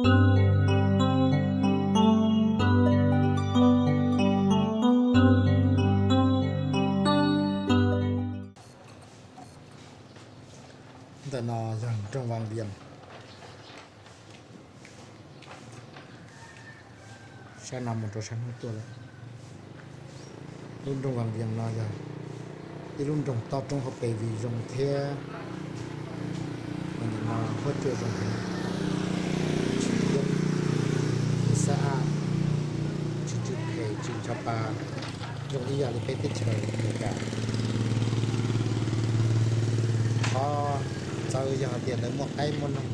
Ntawm no yog nroog Vaj Vias. Sab no mus rau sab hnub tuaj lawm. Lub nroog Vaj Vias no yog ib lub nroog toj roob hauv pes viv zoo thiab. Ntawm no huab cua zoo heev, tsis yeeb, tsis xab ab, tsis tsw phem tsis ncho pa, zoo ib yam li peb teb chaws Amelikas. Qhov txawv yog hais tias lawv muaj qaib muaj noog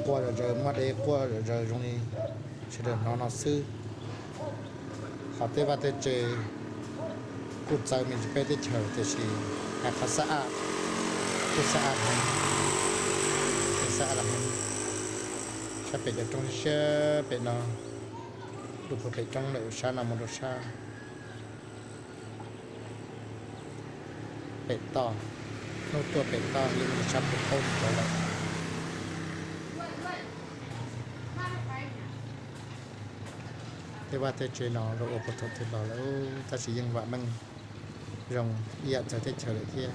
quaj zom zaws, muaj dej quaj zom zaws zoo li sawv daws hnov no xwb. Ho tej vaj tej tsev kuj txawv me ntsis peb teb chaws tiam sis hais qhov xab ab, kuj xab ab heev, kuj xab ab heev. Sab pem cov roob siab siab pem no, lub puag pem roob lawm, sab no mus rau sab pem toj, hnub tuaj pem toj yeej mus sab puag thaum lawm. Tej vaj tej tsev no los ua puag thaum twg los lawm tab sis yeej vam meej zoo ib yam txawv teb chaws lawm thiab.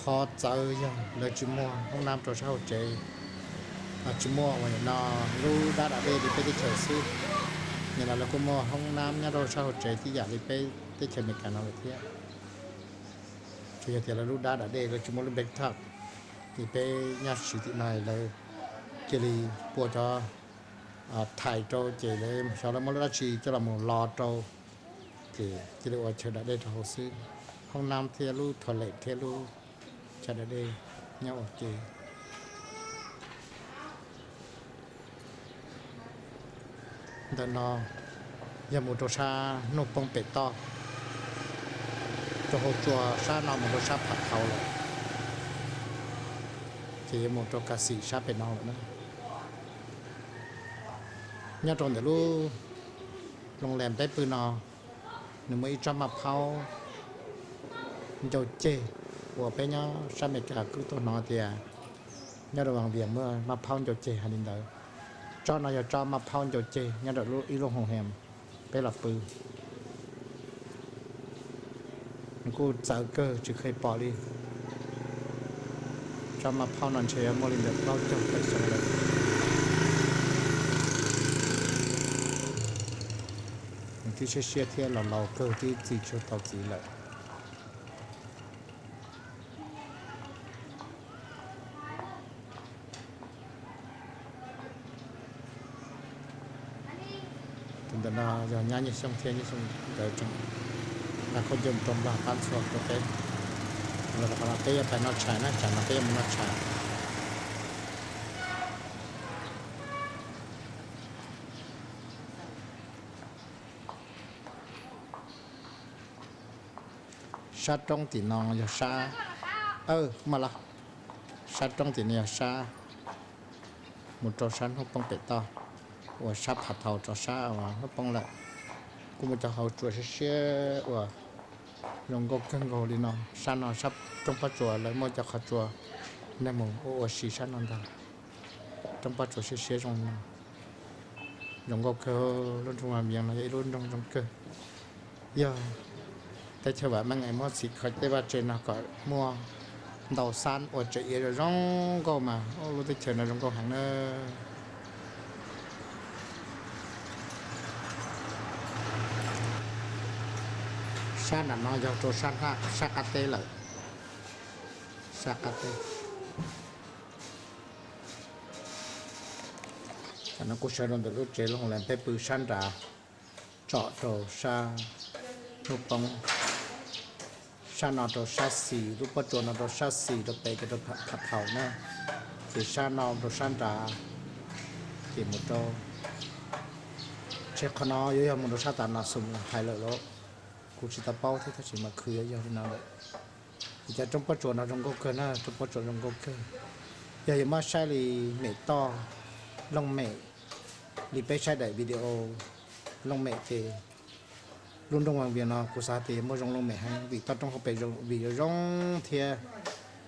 Qhov txawv yog lawv tsis muaj hoob nab rau sab hauv tsev, tsis muaj ua no lub dab dam dej li peb teb chaws xwb. Nim no lawv kuj muaj hoob nab nyob rau sab hauv tsev tib yam li peb teb chaws Amelikas no lawm thiab. Tsuas yog tias lawv lub dab dam dej lawv tsis muaj lub bathtub li peb nyob siv tim no, lawv cia li pua cov thais rau ces lawv xyov lawv muab lub dab tsi coj los mus lo rau, ces cia li ua chaw dam dej rau hauv xwb. Hoob nab thiab lub toilet thiab lub chaw dam dej nyob ua ke. Ntawm no yog mus rau sab hnub poob pem toj, rau hauv tsua sab no mus rau sab Phav Thau lawm, ces yuav mus rau Kas Xim sab pem no lawm na. Nyob rau ntawm lub loo las peb pw no, nws muaj ib tsob maj phaub ncau ceg uas peb nyob sab Amelikas kuj tau hnov tias nyob rau Vaj Vias muaj maj phaub ncau ceg hais li ntawd. Tsob no yog tsob maj phaub ncau ceg nyob rau ib lub hoo hees peb los pw. Nws kuj txawv kawg tsis kheev pom li. Tsob maj phaub no ntshe yuav muaj li ntawm plaub caug tawm xyoo lawm. Nws twb siab siab thiab los laus kawg twb txi tsis tau txiv lawm. Tus ntawm no yog nyab Nyiaj Xyooj thiab Nyiaj Xyooj nkawd tseem nqa khaub ncaws rau Nplog pab ntxhua rau peb. Los rau qhov no peb yuav pais noj tshais na, tsam no peb yuav mus noj tshais. Sab roob tim no yog sab, kuv mam los, sab roob tim no yog sab mus rau sab hnub poob pem toj, uas sab Phav Thau rau sab uas hnub poob lawm. Kuj muaj cov hauv tsua siab siab uas zoo nkauj kawg nkaus li no. Sab no sab roob pob tsuas lawv muaj cov qhov tsua, nej mus ua ua si sab no ntag. Roob pob tsuas siab siab zoo li no, zoo nkauj kawg. Lub nroog Vaj Vias no yog ib lub nroog zoo kawg. Yog teb chaws vam meej es muab txiv kho tej vaj tse no kom muaj ntau xab uas tseem iav zoo zoo nkauj mas lub teb chaws no zoo nkauj heev na. Sab nram no yog rau sab qab teb lawm, sab qab teb. Tam no kuv sawv rau ntawm lub tsev loo las peb pw sab nrad, tsom rau sab hnub poob, sab no rau sab xis, lub pob tsuas no rau sab xis rau pem ces rau Phav Thau na, ces sab no rau sab nrad, ces mus rau, ntshe qhov no yuav yog mus rau sab tas no xum hais lawm los, kuv tsis tau paub thiab tab sis mas khwv yuav yog li no lawm. Ces cov roob pob tsuas no zoo nkauj kawg na, roob pob tsuas zoo nkauj kawg. Yog yuav muab saib li mem toj looj mem li peb saib daim video looj mem ces lub nroog Vaj Vias no kuv xav tias muaj zoo looj mem heev vim toj roob hauv pes zoo vim yuav zoo thiab.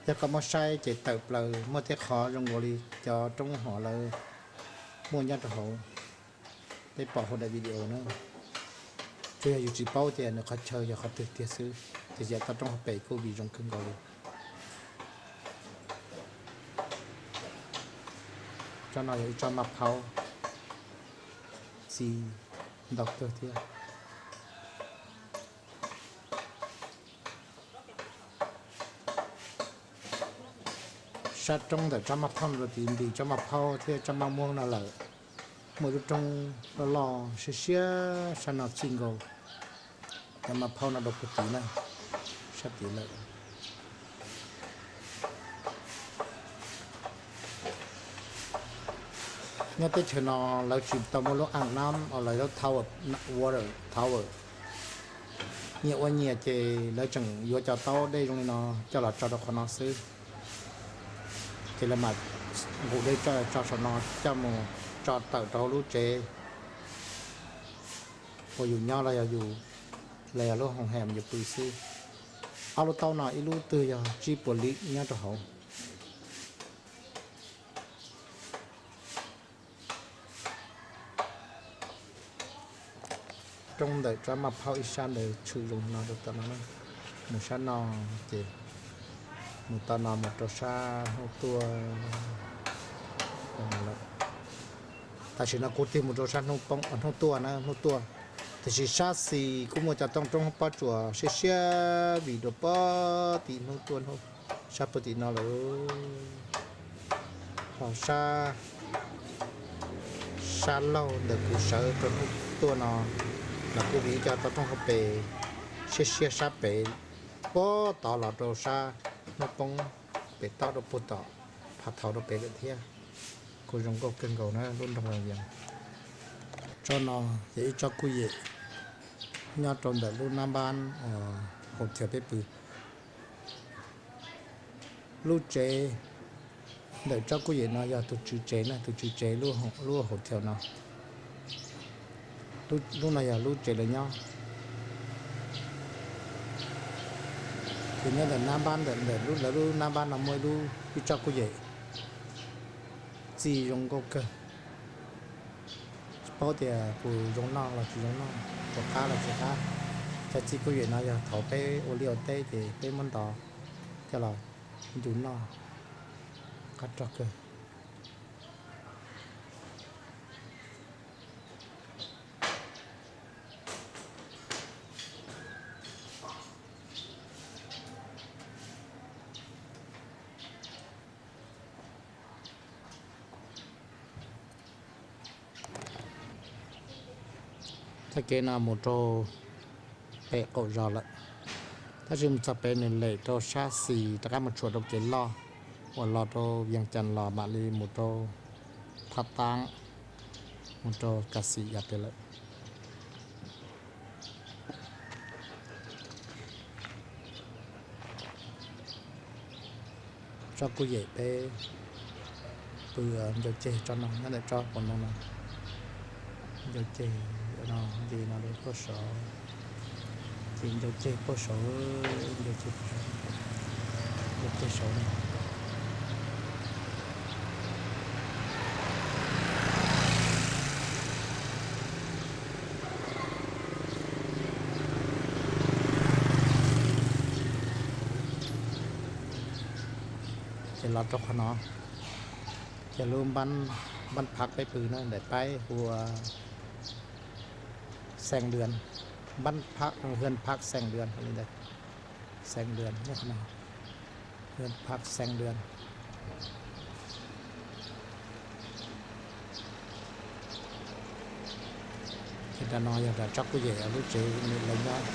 Yog koj muab saib ces tawm plaws muaj tej qhov zoo nkaus li cov roob hov lawv muaj nyob rau hauv peb pom hauv daim video na. Tsuas yog yus tsis paub tias nws qhov chaw yog qhov twg tiag xwb, tiam sis toj roob hauv pes kuj vim zoo kawg nkaus li. Tsob no yog ib tsob maj phaub txi ntau kawg thiab. Sab roob ntawm tsob maj phaub no rau tid ntim tsob maj phaub thiab tsob maj muab no lawm, muaj ib lub roob loj loj siab siab sab no txij nkaus cov maj phaub no rau puag tid na, sab tid lawm. Nyob teb chaws no lawv tsis tau muaj lub aaj nab os, lawv lub tower, water tower. Nyias ua nyias ces lawv tseem yuav cov taub dej zoo li no coj los tso rau qhov no xwb. Ces lawv mam nqus dej tso saum no coj mus tso tawm rau hauv lub tsev uas yus nyob los yog yus, los yog lub hoo hem yus pw xwb. Ob lub taub no ib lub twg yog tsib puas lis nyob rau hauv. Roob ntawm tsob maj phaub ib sab ntawd tshwm zoo no rau tom no, mus sab no ces mus tom no mus rau sab hnub tuaj. Tam sim no kuv tig mus rau sab hnub tuaj na, hnub tuaj. Tiam sis sab xis kuj muaj cov toj roob pob tsuas siab siab vim rau puag tim hnub tuaj, sab puag tim no lawm. Ho sab, sab laug ntawm kuv sawv rau hnub tuaj no los kuj vim ib co toj roob hauv pes siab siab sab pem, puag tod los rau sab hnub poob pem toj rau puag tom phav thaum rau pem lawm thiab. Kuj zoo nkauj kawg nkaus na lub nroog Vaj Vias. Tsob no yog ib tsob kuj yem nyob rau ntawm lub nab npab uas hauv chaw peb pw. Lub tsev ntawm tsob kuj yem no yog tus tswv tsev na, tus tswv tsev lub hauv chaw no. Lub no yog lub tsev lawv nyob. Ces nyob ntawm nab npab ntawm ntawm lub, lawv lub nab npab no muaj ib lub, ib tsob kuj yem txi zoo nkauj kawg. Tsis paub tias puas zoo noj los tsis zoo noj, puas qab los tsis qab. Cov txiv kuj yem no yog thaum peb ua liaj ua teb ces peb muab ntov coj los ncu noj, qab rog kawg. Txoj kev no mus rau pem qaum zos lawm, tab sis mus txog pem nws lem rau sab xis rov qab mus tshuam rau kev loj uas los rau Vias Cas los mam li mus rau Thaj Taab, mus rau Kas Xis yav pem lawm. Tsob kuj yem peb pw ncau ceg tsob no nyob ntawm tsob pos ntoo no. Ncau ceg no nce no rau puag saud, ces ncau ceg puag saud, ncau ceg puag saud, ncau ceg saud no. Ces los rau qhov no, ces lub npab phab peb pw na, ntawm paib hu ua Xees Lwm, npab phab, hwj phab Xees Lwm li ntawd, Xees Lwm nyob qhov no, hwj phab Xees Lwm. Ces nram no yog nram tsob kuj yem lub tsev lawv nyob.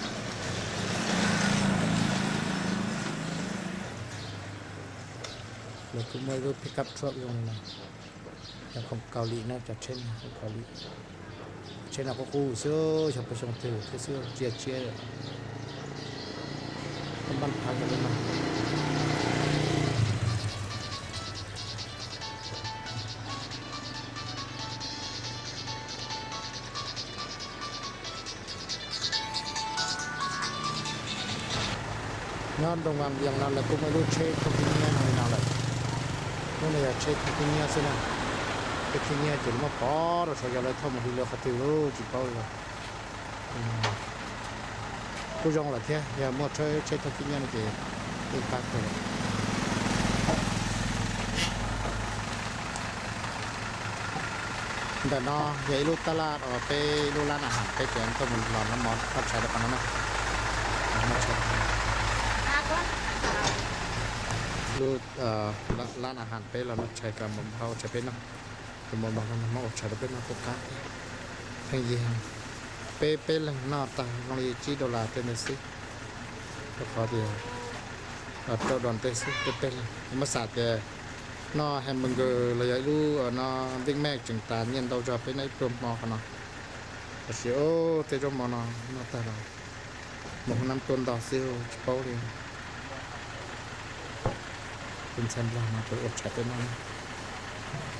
Lawv kuj muaj ib lub pickup truck zoo li no, yog khoom Kaus Lim na, cov tsheb no khoom Kaus Lim. Tsheb no qub qub xwb, xyov puas xyoo twg thiab xwb, tsiaj tsiab. Npab phab zoo li no. Nyob nroog Vaj Vias no lawv kuj muaj ib lub tsheb thauj khib nyiab no li no lawm. Lub no yog tsheb thauj khib nyiab xwb na. Tsheb khib nyiab ces lawv muab pov rau saum yog lawv thauj mus hli luag qhov twg lauj tsis paub li. Kuj zoo lawm thiab, yog muaj tsheb thauj khib nyiab no ces yeej qab kawg lawm. Ntawm no yog ib lub tab laj uas peb ib lub lab na has peb cov tuaj mus los noj mov noj tshais rau qhov no na. Lub lab na has peb los noj tshais kom mus npau tshais peb noj, kom mus npau no muab ua tshais rau peb noj kuj qab thiab. Pheej yig, peb peb leeg noj tag zoo li tsib dollar tej ntawd xwb, rau qhov tias rau dollar tej xwb peb peb leeg. Muab xam tias noj hamburger los yog ib lub no Big Mac tseem tas nyiaj ntau zog peb noj ib pluag hmo qhov no. Tab sis tej zaub mov no noj tag los mus hoob nab tuaj ntog xwb tsis paub li. Tus ntxhais Nplog no ua tshais peb noj.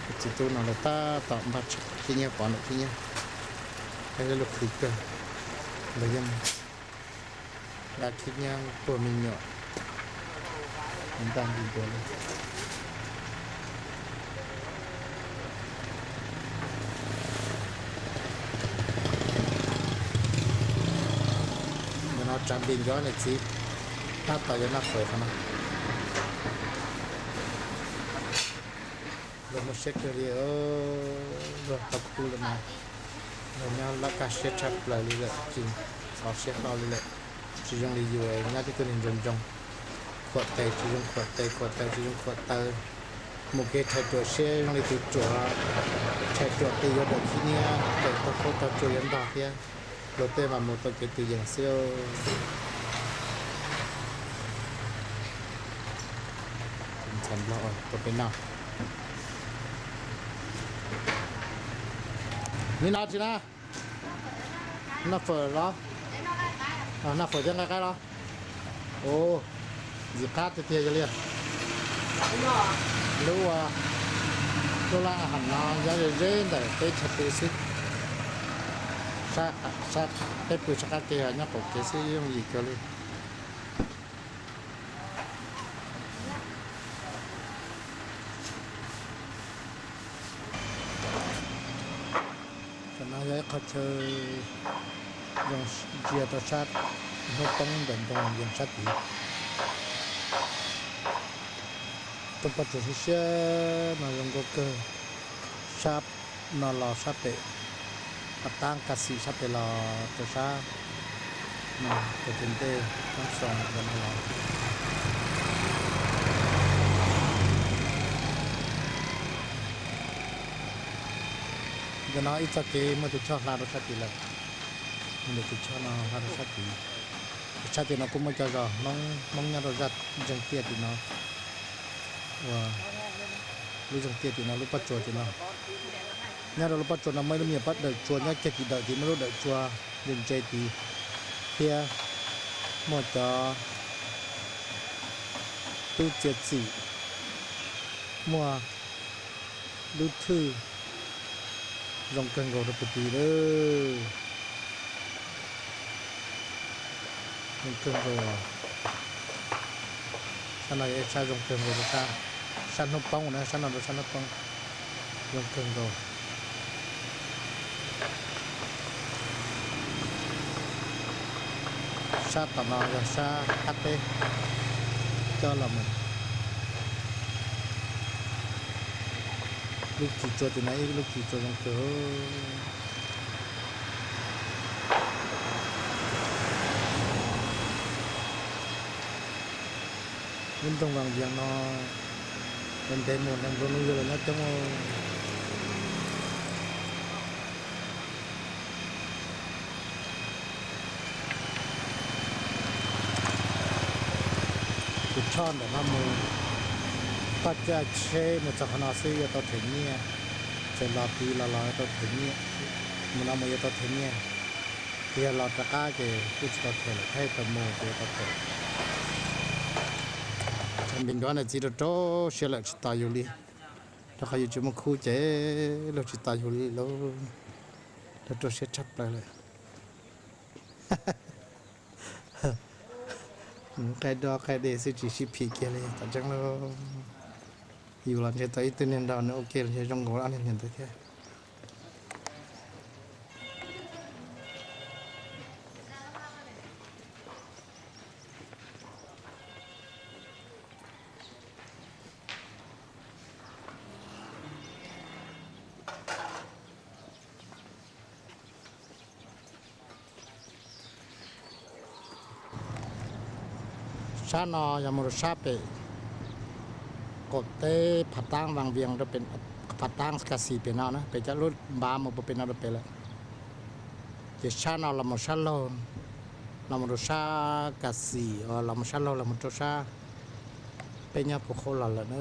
Tus txiv tub no lawv tab tom npaj khib nyiab pov ntawm khib nyiab, peb lub khis kawg, lawv yeej npaj khib nyiab puag me nyuam ntaj nti ntua li. Ntawm no tsav npis ncuav niam txiv, tab tom yuav noj fawm qhov no. Luag muaj siab kawg li, luag tau khub lawm mas luag nyob laj kaj siab tshaj plaws li lawm, tsis ntxhov siab hlo li lawm. Tsis zoo li yus nyob tib tug neeg ntsoog ntsoog, khuam tes tsis zoo khuam tes, khuam taw tsis zoo khuam taw, mus kev rhais ruam siab zoo li tus ruam, rhais ruam tes yuav dawm khib nyiab, tes tog khaub tog tsuag yuav ntog thiab. Luag tej mas mus tau kev tus yees xwb. Tus ntxhais Nplog tua peb noj. Nim no tsis na, noj fawm los? Noj fawm thiab nqaij qaib los? Ntxim qab tiag tiag yog li. Lub, lub lab has no nyob ze ze ntawm teb chaws pw xwb. Peb pw sab qab kev, nyob qaum kev xwb yooj yim kawg li. Tam no yog ib qho chaw zoo ntsia rau sab hnub poob ntawm nroog Yees sab tid. Rooj pob tsuas siab siab no zoo nkauj kawg. Sab no los sab pem, qhov tab kas xim sab pem los rau sab no, rau tim ntej roob xoo ntawm no los. Ntawm no ib txoj kev muaj tus choj hla rau sab tid lawm. Muaj tus choj no hla rau sab tid. Sab tim no kuj muaj cov zos Hmoob nyob rau zaj zeeg tiaj tim no, uas lub zeeg tiaj tim no, lub pob tsuas tim no. Nyob rau lub pob tsuas no muaj ib lub me nyuam pob dawm tsuas nyob kiag tim dawm tid, muaj lub dawm tsuas ntse ntse tid thiab. Muaj cov tub txiav txim, muaj lub thwj zoo kawg nkaus rau pem tid lawm. Zoo kawg nkaus. Sab no yog ib sab zoo kawg nkaus rau sab, sab hnub poob na, sab no rau sab hnub poob zoo kawg nkaus. Sab tom no yog sab qab teb coj los mus. Lub kis tsua tim no ib lub kis tsua zoo kawg. Lub nroog Vaj Vias no, ntev mus ntev nplua nuj yug los nyob coob. Tus choj ntawm no mus, koj caij tsheb mus txog qhov no xwb yuav tau them nyiaj, txawm los tid los los yuav tau them nyiaj, mus no mus yuav tau them nyiaj, yog los rov qab ces kuj tsis tau them lawm, thiaj tau mus ces yuav tau them. Tshav npis ncuav niam txiv rau rau siab lawm tsis tos yus li, rau qhov yus tsis muaj khub ces luag tsis tos yus li lauj, rau rau siab tshaj plaws lawm. Nws qaij dob qaij dej xwb tsis sib phim kiag li tam tseeb lauj. Yus los ntshe tau ib tug niag nraug nws ua ke los ntshe zoo nkaus ob niag niag ntawd thiab. Sab no yog mus rau sab pem qaum teb Phav Taab Vaj Vias rau pem, Phav Taab Kas Xis pem no na, pem cov lub npav mus puag pem no rau pem lawm. Ces sab no los mus sab laug, los mus rau sab Kas Xis, los mus sab laug los mus rau sab peb nyob puag qhov los lawm na.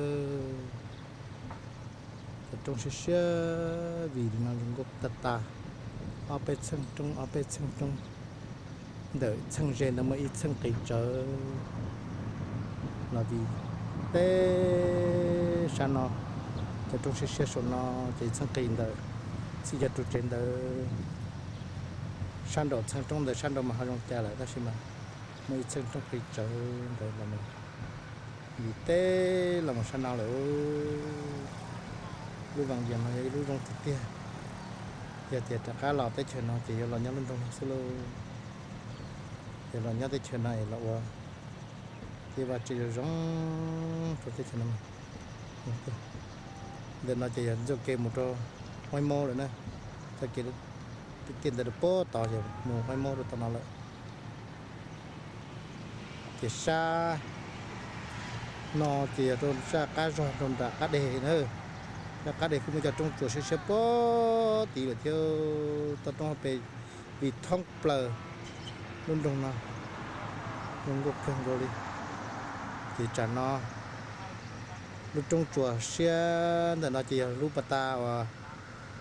Cov roob siab siab vim li no zoo nkauj tag tag. Ob peb txheej roob, ob peb txheej roob, ntawm txheej ze ntawd muaj ib txheej qis tsawv los vim teb sab no. Cov roob siab siab saum no ces ib txheej qis ntawm txij cov ru tsev ntawd, sab nraum txheej roob ntawd sab nraud mas ho zoo cas lawm tab sis mas muaj ib txheej roob qis tsawv ntawd los vim teb los mus sab no lawm. Lub Vaj Vias no yog ib lub zoo tiag tiag. Yog tias rov qab los teb chaws no ces yuav los nyob lub nroog no xwb lauj. Ces los nyob teb chaws no es los ua kev vaj tse zoo zoo rau teb chaws no. Ntawm no ces yog ntxuaj kev mus rau Huaib Maub lawm na. Txoj kev tiaj ntawd rau puag tod ces mus Huaib Maub rau tom no lawm. Ces sab no ces yog rau sab qab zog rau nram qab deg na. Sab qab deg kuj muaj cov roob tsuas siab siab puag tid lawm thiab. Toj roob hauv pes vim thoob plaws lub nroog no zoo nkauj kawg nkaus li. Ces tsam no lub roob tsuas siab ntawm no ces yog lub pas tas uas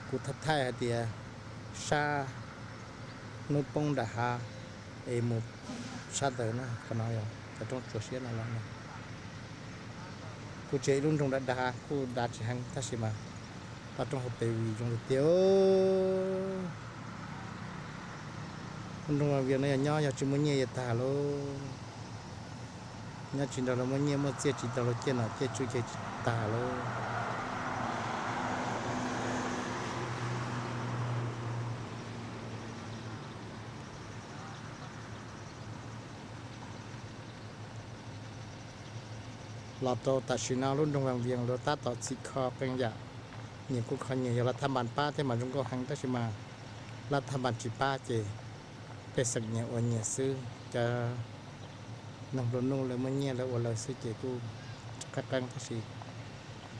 kuv thaij thaij hais tias sab hnub poob nram hav es mus sab ntawd na. Qhov no yog cov roob tsuas siab no los no. Kuj tsis yog ib lub nroog dav dav, kuj dav tsis heev tab sis mas toj roob hauv pes vim zoo li tiag. Lub nroog Vaj Vias no yog nyob yog tsis muaj nyiaj yuav tag lauj. Nyob tsis nrog luag muaj nyiaj muaj txiaj, tsis nrog luag ciaj nom ciaj tswv ces tsis tag lauj. Los rau tam sim no lub nroog Vaj Vias luag tab tom txhim kho qee yam, nyias kuj kho nyias, yog lab thaj npas pab thiab mas zoo nkauj heev tab sis mas lab thaj npas tsis pab ces pej xeem nyias ua nyias xwb. Cov neeg nplua nuj lawv muaj nyiaj lawv ua lawv xwb ces kuj qeeb qeeb tab sis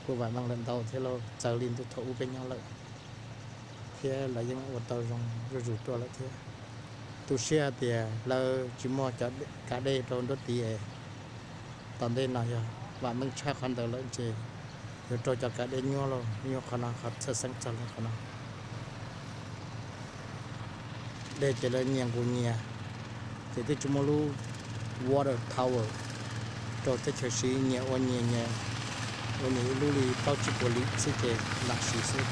kuj vam meej lawm ntau thiab lauj, txawv li ntu thaum ub peb nyob lawm thiab lawv yeej ua tau zoo zuj zus tuaj lawm thiab. Tu siab hais tias lawv tsis muaj cov kav dej rau nruab tiv es tom ntej no yog vam meej tshaj qhov ntawd lawm ces yuav raug cov kav dej nyuaj lauj, nyuaj qhov no, qhov txhawj xeeb txog li qhov no. Dej ces lawv nyias nqus nyias, ces twb tsis muaj lub water tower rau teb chaws siv, nyias ua nyias, nyias ua nyias ib lub li plaub tsib puas lim xwb ces lam siv xwb.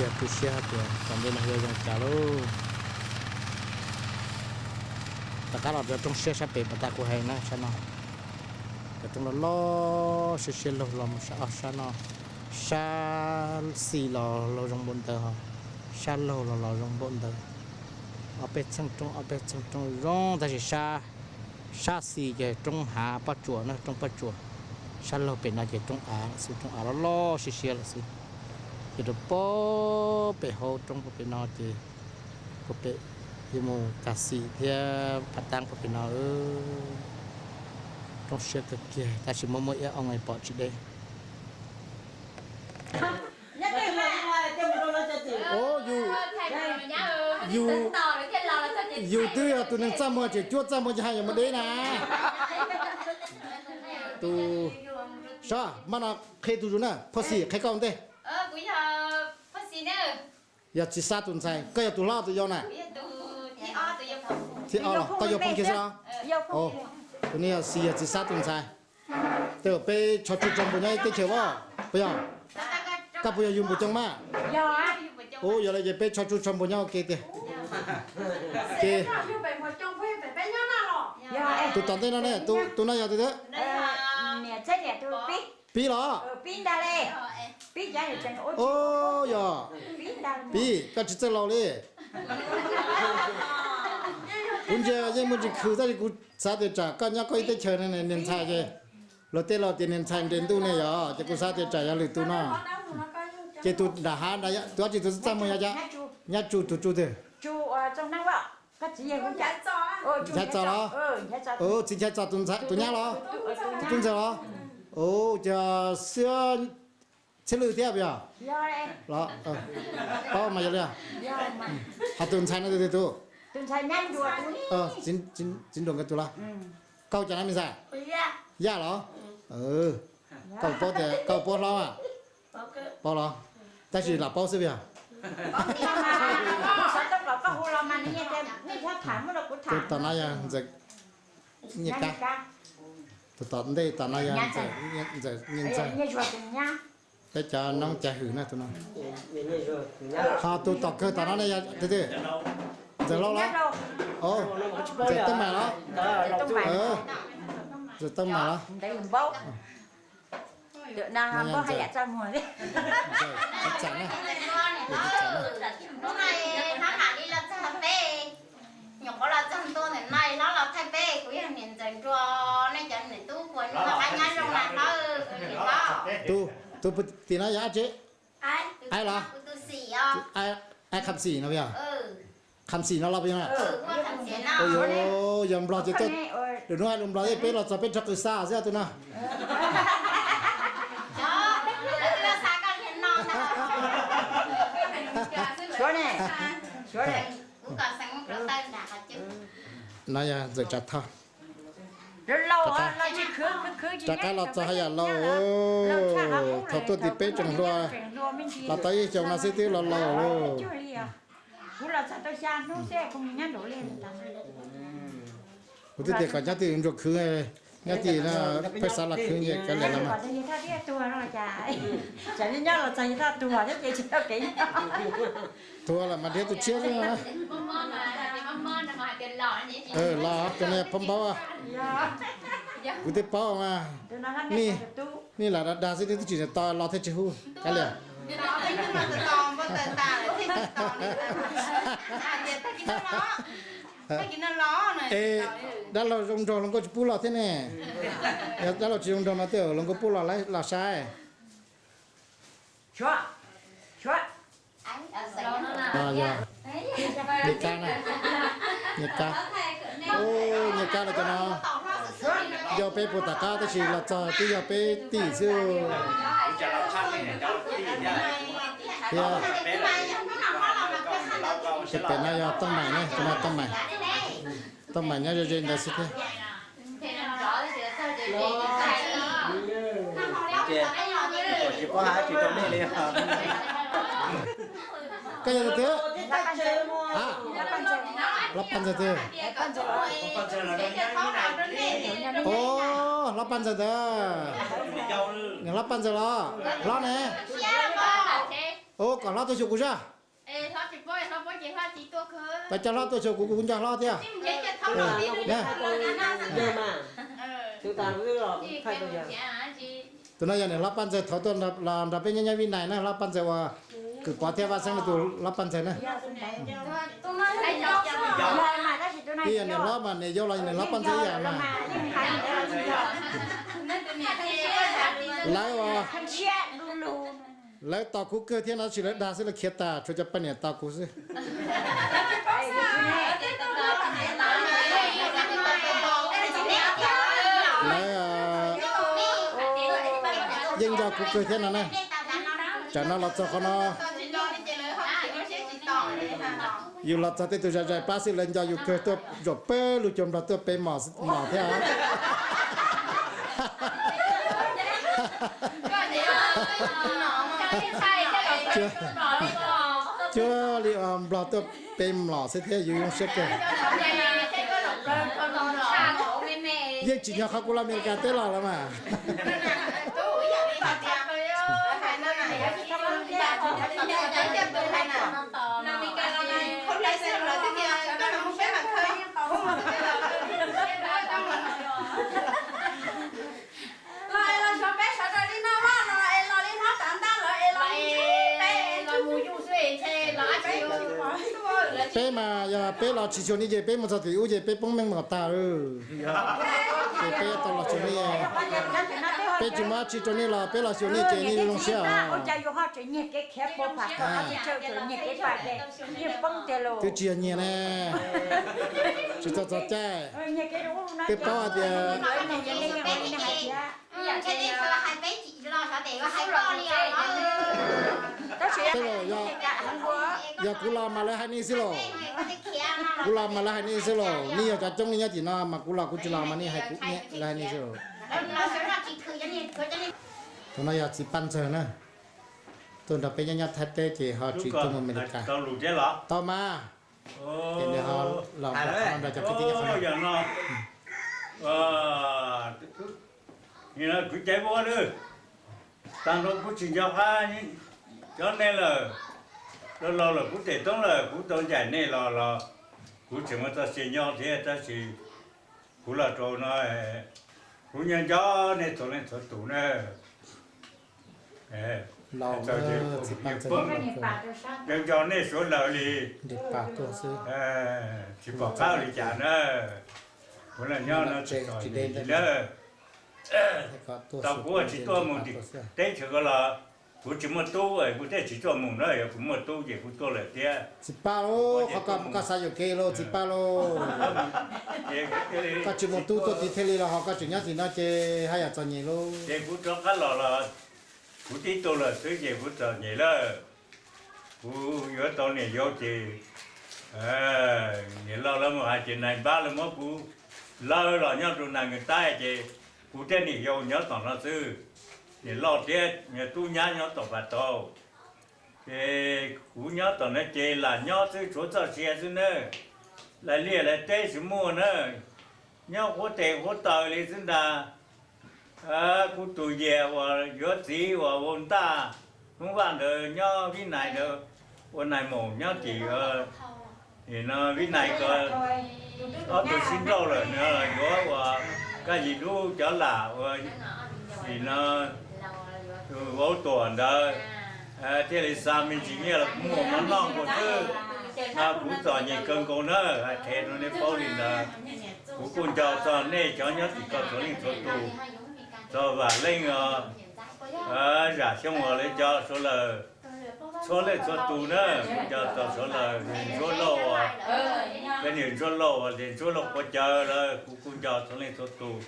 Yog tu siab hais tias tom ntej no yuav zoo cas lauj. Rov qab los rau roob siab sab pem pas tas kuv hais na, sab no cov roob loj loj siab siab laug los mus sab, sab no, sab xis los laug zoo npaum ntawd, sab laug los los zoo npaum ntawd. Ob peb txheej roob, ob peb txheej roob zoo tab sis sab, sab xis ces roob hav Paj Tsuas na, roob Paj Tsuas. Sab laug pem no ces roob av lawm xwb, roob av loj loj siab siab lawm xwb. Ces rau puag pem hauv roob puag pem no ces puag pem yuav mus Kas Xis thiab Phav Taab puag pem no. Roob siab kawg kiag tab sis muaj muaj iab oo es pom tsis deb. Yus, yus twb yog tus neeg txaj muag ces cuab txaj muag ces hais yog mus deb na. Tus, sab maj no qhia tus zus na, Phoj Xis qhia koj ua ntej. Yog txiv xab tus ntxhais, koj yog tus hlob tus yau na? Thib ob los koj yog phooj ywg xwb los? Tus no yog Xis, yog txiv xab tus ntxhais. Tej zaum peb tso tsug tso npus nyob ib teb chaws as, puas yog? Koj puas yog yug npus coob mas? Ub, yog li ces peb tso tsug tso npus nyob ua ke tiag. Ces Tus tom ntej no ne, tus no yog tus twg? Pib los? Yog, Pib, koj tsis txawj laus li. Kuv ntsia yeej muaj ntsis khwv tab sis kuv xav tias tsam koj nyob koj ib teb chaws ne, niag ntxhais ces luag tej laus tias niag ntxhais nres ntuj ne yog, ces kuv xav tias tsam yog lwm tus no. Ces tus nram hav, tus dab tsi tus txaj muag yog cas? Nyab Tsu, tus Tsu twg? Nchaiv Txos los? Txiv Nchaiv Txos tus nyab los? Tus tub ntxawg los? Ces xwb, Txhiaj Lwj thiab puas yog? Paub mas yog li. Ho tus ntxhais no tus twg tus? Txiv Nruas nkawd tus los? Koj hu cas na me ntxhais? Yaj los? Koj paub tias koj paub hlob mas? Paub los? Tab sis lam paub xwb puas yog? Tus tom no yog Ntxawm Nyiaj Kab. Tus tom ntej tom no yog Ntxawm Nyiaj Ntxawg. Peb cov noob Cag Hwm na tus no. Ho tus tom kawg tom no ne yog tus twg? Ntxawm Hlau los? Ntxawm Tooj Maim los? Ntxawm Tooj Maim los? Ntxawm, tus txawm na. Hnub no hlob mam li los txog peb, nyuam qhuav los txog ntua ntawm no hlob los thaij peb, kuv yog niam Ntxawm Nruas, nej cov niam tub puas nyob qab nyob zoo na hlob? Tus, tus tim no yog dab tsi? Aib los? Aib Kham Xim no puas yog? Kham Xim no los puas yog? Yog Nplog ces, lwm hnub hais lus Nplog, peb los txog peb rov qw xa xwb tus no. No yog Ntxawm Tsav Thoj. Rov qab los txog haj yam laus, thaum tuaj tim peb tseem hluas, los tau ib xyoos no xwb twb los laus lauj. Kuv twb tias kom nyob twj ywm ntsuas khwv, nyob twj ywm no pheej xav los khwv nyias kav liam los mas. Tuag lawm mas nrhiav tus tshiab xwb. Los tus no phob npaub, kuv twb paub mas. Nej lam dag dag xwb twb tsis tau los thiaj tsis hu kav liam. Es dab laug zoo nraug hluas nkauj tsis pub los thiab ne. Yog dab laug tsis zoo nraug no tej hluas nkauj pub los, los saib. Nyiaj Kab na, Nyiaj Kab, Nyiaj Kab los cov no yog peb puag tom qab tab sis los txog twb yog peb tim xwb. Thiab tus pem no yog Tooj Maim ne, tus no Tooj Maim, Tooj Maim nyob ze ze ntawd xwb thiab. Koj yog tus twg? Hlob Paj Ntxawg twg? Hlob Paj Ntxawg ntawd. Niam hlob Paj Ntxawg los? Hlob ne? Ua kom hlob tuaj xyuas kuv zaj. Pab coj hlob tuaj xyuas kuv, kuv nco hlob thiab. Tus no yog niam hlob Paj Ntxawg thaum tuaj los nrog peb nyob nyob Vib Nais na, hlob Paj Ntxawg uas Kwm Pov thiab Vaj Xeeb no tus hlob Paj Ntxawg na. Twb yog niam hlob mas niam yau los niam hlob Paj Ntxawg ib yam mas. Lawv ua, lawv tos kuv kawg thiab no tab sis lawv dag xwb lawv khiav tas, tshuav cov poj niam tos kuv xwb. Lawv yeej nco kuv kawg thiab no na. Tsam no los txog qhov no, yus los txog tej tus zais zais pab xwb lawv nco yus kawg tuaj zaum pawg lug cuag Nplog tuaj pe mlom thiab. Cuag li Nplog tuaj pe mlom xwb thiab yus zoo siab kawg. Yeej tsim nyog qhov kuv los Amelikas teb los lawm mas. Peb mas yog peb los tsis xyuas nej ces peb mus txog tim ub ces peb poob meej mom tag lawm. Ces peb tau los xyuas nej, peb tsis muaj dab tsi rau nej los peb los xyuas nej ces nej zoo siab os. Twb tsis yog nyiag ne, tsis txog txog caij. Twb paub hais tias, tej zaum yog kuv los mas lawv hais nej xwb los, kuv los mas lawv hais nej xwb los, nej yog cov coob li nyob tim no mas kuv los kuv tsis los mas nej hais kuv, lawv hais nej xwb los. Tus no yog txiv Paj Ntxawg na, tuaj nrog peb nyob nyob Thaib teb ces ho tsis tuaj mus Amelikas. Tau mas, ces nws ho los nrog cov kwv tij nyob qhov no. Kwv Caiv Vuas, tag nrho kuv tsis nco qab cov nej lawm, laus laus lawm kuv tes toob lawm kuv tau ncaim nej los los kuv tseem muaj txoj sia nyob thiab tab sis kuv los rau no, kuv nyob nco nej txhua leej txhua tus na. Nco nco nej suav lawm li, tsis pom qab li cas na. Kuv los nyob no tsis txom nyem li na. Tau kuv tsis tuaj mus teb chaws ko los kuv tsis muaj tub, kuv thiaj tsis tuaj mus na, yog kuv muaj tub ces kuv tuaj lawm thiab. Txiv Paj, qhov ko koj xav yuam kev lauj txiv Paj lauj. Koj tsis muaj tub tuaj tid thiaj li los ho koj tseem nyob tim no ces haj yam txom nyem lauj. Ces kuv rov qab los los kuv tib tug lawm xwb ces kuv txom nyem lawm. Kuv yuav tau niam yau ces niam loj lawv mus hais tias nais npab lawv muab kuv lawv los nyob rau nais nws taij ces kuv thiab niam yau nyob tom no xwb. Niam loj thiab tub nyab nyob tom pas tau. Ces kuv nyob tom no ces lam nyob xwb tshuav txoj sia xwb na. Lais liaj lais teb tsis muaj na, nyob huab tes huab taw li xwb ntag. Kuv tus yawg uas yuav txiv uas ua ntaj Hmoob Vaj ntawd nyob Vib Nais ntawd, ua nais maum nyob tim no Vib Nais ko, ob tug sib nrauj lawm nws yuav ua Kaj Yim Dub cov lam ua, tim no Vauv Tuam ntawd thiaj li xa me ntsis nyiaj los kuv muaj mov noj nkaus xwb. No kuv txom nyem kawg nkaus na, hais qhia rau nej paub li ntawd. Kuv kuj nco txog nej cov nyob tim ko txhua leej txhua tus, txog Vam Leej os, Zam Xyooj os, lawv cov suav lawm, txhua leej txhua tus na, kuv nco txog suav lawm, niam Ntsuab Lauj, peb niam Ntsuab Lauj, niam Ntsuab Lauj Quav Cawv lawm, kuv kuj nco txhua leej txhua tus.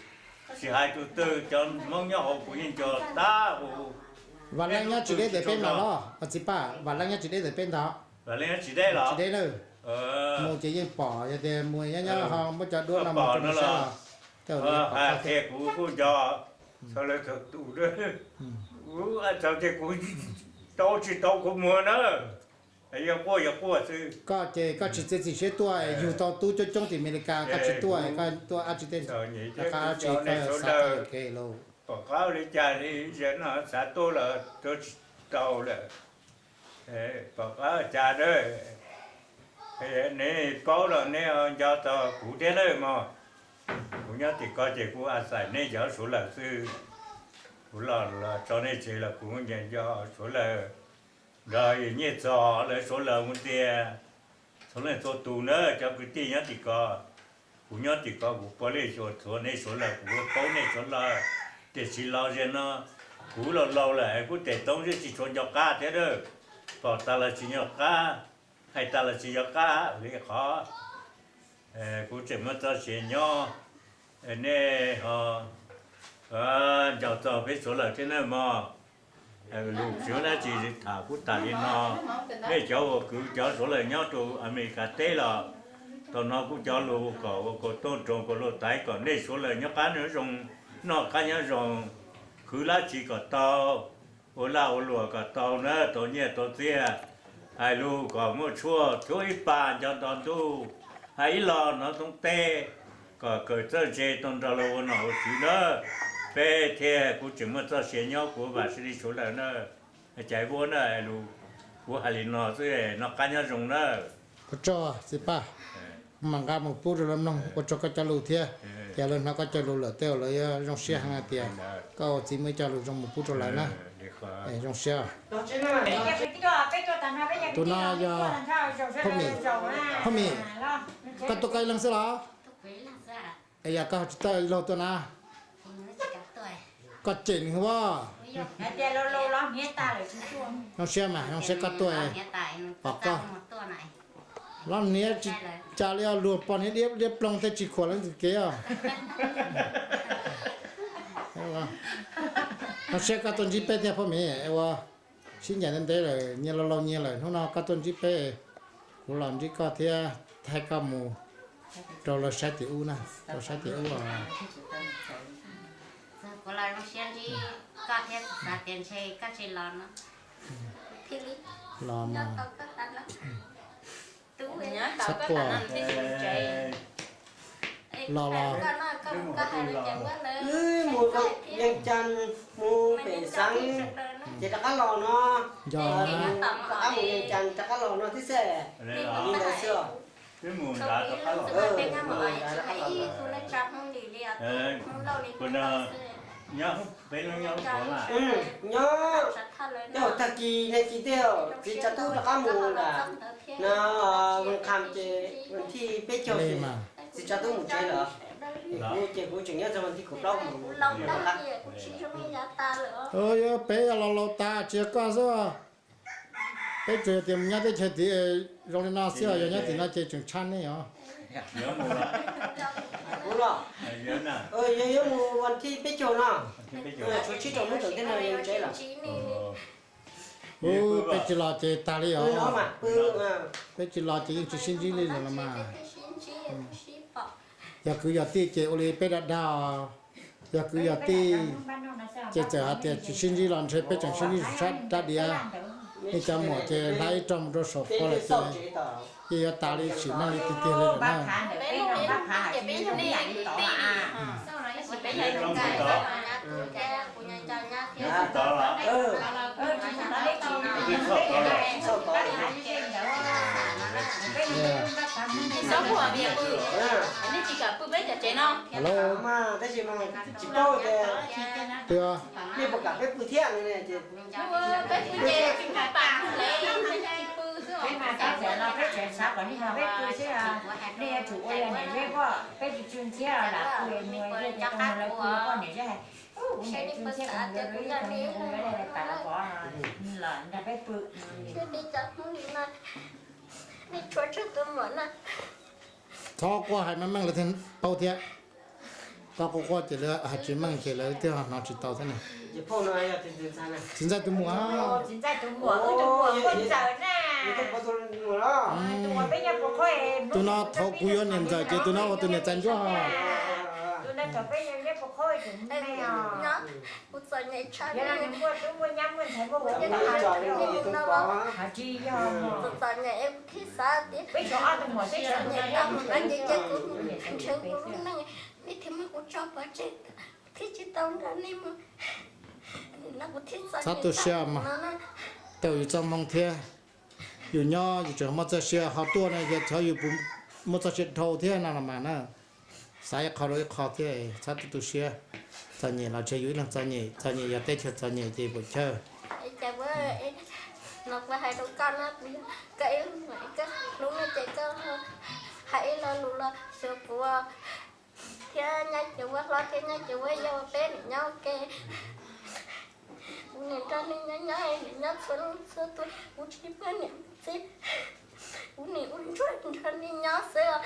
Tsis hais tus twg, cov Hmoob nyob hauv kuv yeej nco tag huv. Vam Leej nyob tsis deb ntawm peb ntag los txiv Paj? Vam Leej nyob tsis deb ntawm peb ntag. Vam Leej nyob tsis deb los? Tsis deb na. Mus ces yeej pom, yog tias mus nyob nyob ho muab cov duab no mus rau nws saib los, tej zaum nws pom koj thiab. Kuv kuj nco txog lawv txhua tus, kuv txog ces kuv tau tsis tau kuv muag na. Yog quaj yog quaj xwb. Koj ces koj tsis txiav txim siab tuaj, yug tau tub coob coob tim Amelikas koj tsis tuaj, koj tuaj dab tsi tej, rov qab dab tsi koj xav tuaj yuam kev lauj? Pom qab li cas li, zaum no xav tuaj los tuaj tsis tau lawm. Pom qab cas na. Nej paub los nej nco txog kuv thiab nawb mog. Kuv nyob tim ko ces kuv a xais nej cov suav lawm xwb. Kuv los los tso nej tsev los kuv nco nco suav lawm. Nrog nyiaj txog lawv suav lawm mus tias, txhua leej txhua tus na cov kwv tij nyob tim ko. Kuv nyob tim ko kuv puav leej xyuas txhua nej suav lawm, kuv paub nej suav lawm. Tiam sis los zaum no kuv laus laus lawm, kuv tes toob zeb tsis tshua nco qab thiab. Pom tas los tsis nco qab, hais tas los tsis nco qab li qhov kuv tseem muaj txoj sia nyob. Nej ho nco txog peb suav lawm thiab nawb mog. Lus tsis muaj dab tsi tham kuj tham li no. Nej cov uas kwv cov suav lawm nyob rau Amelikas teb los, tau hnov kuv cov lus kom ua kaus tooj roos kaus lus taiv kom nej suav lawm nyob qab nyob zoo, noj qab nyob zoo, khwv dab tsi kom tau, ua laj ua luam kom tau na, tau nyiaj tau txiag, hais lus kom muaj tshuaj, tshuaj ib pas nco nto ntuj, hais ib los hnov ntoo teb, kom kawm txawj ntse tau nrog luag ua nom ua tswv na. Peb thiab kuv tseem muaj txoj sia nyob, kuv vam sib li suav lawm na. Caiv Vuab na, lus kuv hais li no xwb, noj qab nyob zoo na. Ua tsaug txiv Paj, mam nqa mus pub rau lawv mloog, ua tsaug koj cov lus thiab. Ces lawv hnov koj cov lus lawm tej zaum lawv yuav zoo siab heev hais tias koj ua txiv muaj ib co lus zoo mus pub rau lawv na. Zoo siab. Tus no yog Phaj Mim. Phaj Mim, koj tuaj koj ib leeg xwb los? Es yog koj ho tsis tau ib leeg tuaj na? Koj cem nws ua. Zoo siab mas, zoo siab koj tuaj, pom koj. Los niag tsis cas li os, luag pom niag diab ploog tej tsis khuam lawv ntxim kev os. Zoo siab koj tuaj ntsib peb thiab Phaj Mim, ua sib ncaim ntev ntev lawm, nyias laus laus nyias lawm, hnub no koj tuaj ntsib peb, kuv los ntsib koj thiab thaij koj mus rau lawv saib tim ub na, rau saib tim ub os. Kuv los zoo siab ntsib koj thiab kuv xav tias ntshe koj tsis los no. Los mas. Txhob quaj. Los los. Wb mus Yees Cas, mus pem xeev ces rov qab los no. Yog, rov qab mus Yees Cas rov qab los no thiab xwb. Li ntawd xwb os. Nyob, tej zaum tag kis nag kis tej txiv tsav tub rov qab mus nram no, Vaj Qham ces vas thij peb caug ces txiv tsav tub mus tsev lawm. Kuv ces kuv tseem nyob txog vas thij kaum plaub mus rov qab. Yog peb yog los laus tas tsis yog koj xwb. Peb tsuas yog tias mus nyob teb chaws tid zoo li no xwb os, yog nyob tim no ces tseem tshaj nej os. Kuv los, yog yuav mus vas thij peb caug no, tshuav tsib rau hnub tseem teb no yuav tsev lawm. Ub, peb tsis los ces tag li os. Peb tsis los ces yeej tsis sib ntsib li lawm los mas. Yog kwv yog tij ces ua li peb dag dag os. Yog kwv yog tij ces txawm hais tias tsis sib ntsib los ntshe peb tseem sib ntsib sab rab diav. Nej cov muam ces hla ib rooj mus rau saum qhua lawm ces yeej yuav tas li sim neej li tiag tiag li lawm na. Alo, twb, txhob quaj, hais meej meej lawv thiaj paub thiab. Koj quaj quaj ces lawv hais tsis meej ces lawv thiaj hnov tsis tau thiab na. Txiv ntxawm tus muam. Tus no thaum kuv yuav niam ntxawm ces tus no ua tus niam ntxawm ntsuab. Txhob tu siab mas, tau yus txoj hmoo thiab. Yus nyob yus tseem muaj txoj sia, ho tuaj no yog thov yus puas muaj txoj sia dhau thiab no los mas na. Xav ib qho rau ib qho thiab, txhob tu tu siab. Txom nyem los ntshe yus ib leeg txom nyem, txom nyem yog teb chaws txom nyem ces puas chawj. Hais ib lo lus los xyuas kuv thiab nyob ces ua hlob thiab nyob ces ua yau peb niam nyob ua ke. Kuv niam nrog nej nyob nyob, niam nyob txhua leej txhua tus, kuv tsis pab niam txiv, kuv niam ua ntsuag nrog nej nyob xwb os.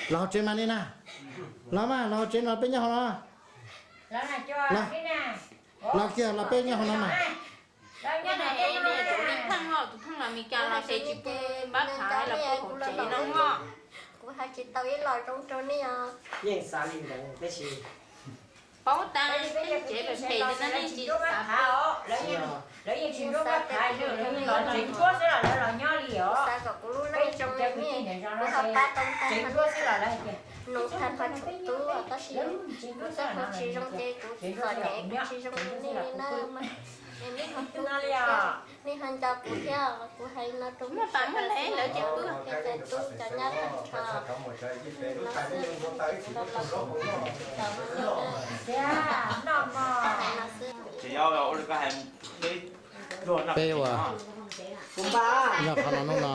Los hauv tsev mas nej na, los mas los hauv tsev no peb nyob hauv no. Los kiag los peb nyob hauv no mas. Tus pheej, tus pheej los Meskas los ces tsis pw pab phav los pw hauv tsev no. Kuv hais tsis tau ib los zoo rau nej os. Yeej xav li ntawd tab sis paub tas peb tsev pem pem no nej tsis xav pab. Lawv yeej tsis nruab pab phav, lawv yeej los tsev nruab xwb los lawv los nyob li os. Xav kom kuv lub neej zoo li nej, kuv ho pab tau ntau. Nus tag nrho tsoom tub tab sis kuv txoj hmoo tsis zoo ces kuv txom nyem, kuv tsis zoo li nej li na. Nej ho nco kuv thiab, kuv hais no rau cov tub cov nyab tag nrho. Tiag, noj mov. Peb ua nyob qhov no hnub no,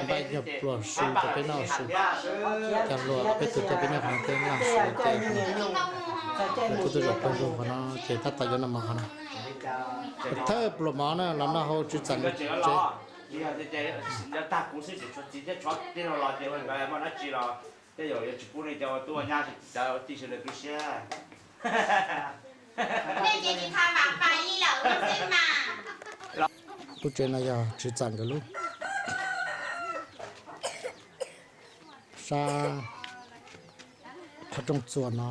npaj yog pluag su rau peb noj su, cov hluas peb tug tuaj peb nyob qhov no peb noj su ces kuj tuaj zaum pawg lug qhov no ces tab tom yuav noj mov qhov no. Thawj pluas mov na los noj hauv tswv txam tsev. Lub tsev no yog tswv txam nkawd lub. Sab qhov rooj txuas no,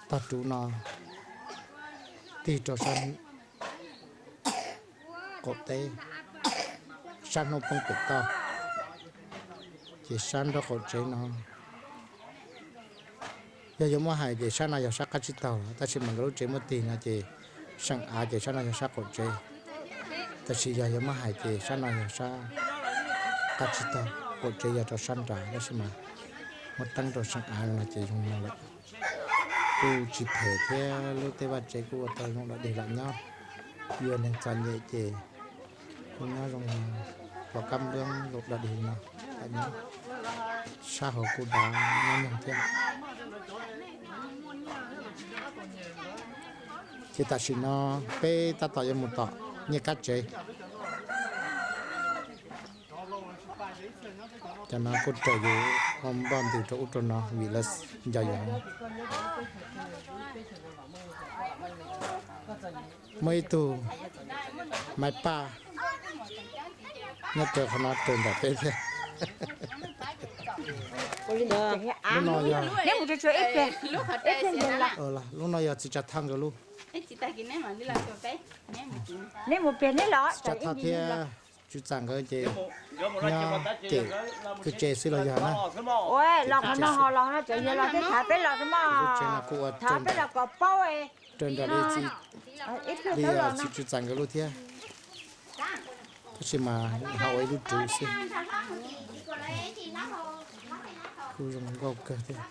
tog ruv no, tig rau sab qaum teb, sab hnub poob pem toj, ces sab nraub qaum tsev no. Yog yuav muab hais ces sab no yog sab qab tsib taug, tab sis mas nkawd lub tsev muab tig no ces seem av ces sab no yog sab qaum tsev. Tab sis yog yuav muab hais ces sab no yog sab qab tsib taug, qaum tsev yog rau sab nrad, tab sis mas muab teeb rau seem av no ces zoo no lawm. Kuj tsis phem thiab, lub teb vaj tsev kuj ua tau zoo dog dig los nyob. Yog neeg txom nyem ces kuj nyob zoo, pom kab nplooj zoo dog dig no los nyob. Sab hauv kuj dav nyob nyob thiab. Ces tam sim no peb tab tom yuav mus tom Nyiaj Kab tsev. Cov no kuj raws yus ua npoj ntws rau ub rau no vim lawv nco yus. Muaj ib tug Maiv Paj nyob raws qhov no raws nram peb thiab. Lub no yog, lub no yog txiv Tsav Thaj nkawd lub. Txiv Tsav Thaj thiab tswv txam nkawd ces nyob cem kwv tsev xwb los yog na. Los qhov no ho los no ces yog los thiab, thav peb los thiab mog. Lub tsev no kuj ua raws nram li txiv, li txiv tswv txam nkawd lub thiab. Tab sis mas ho ua ib lub ruv xwb. Kuj zoo nkauj kawg thiab.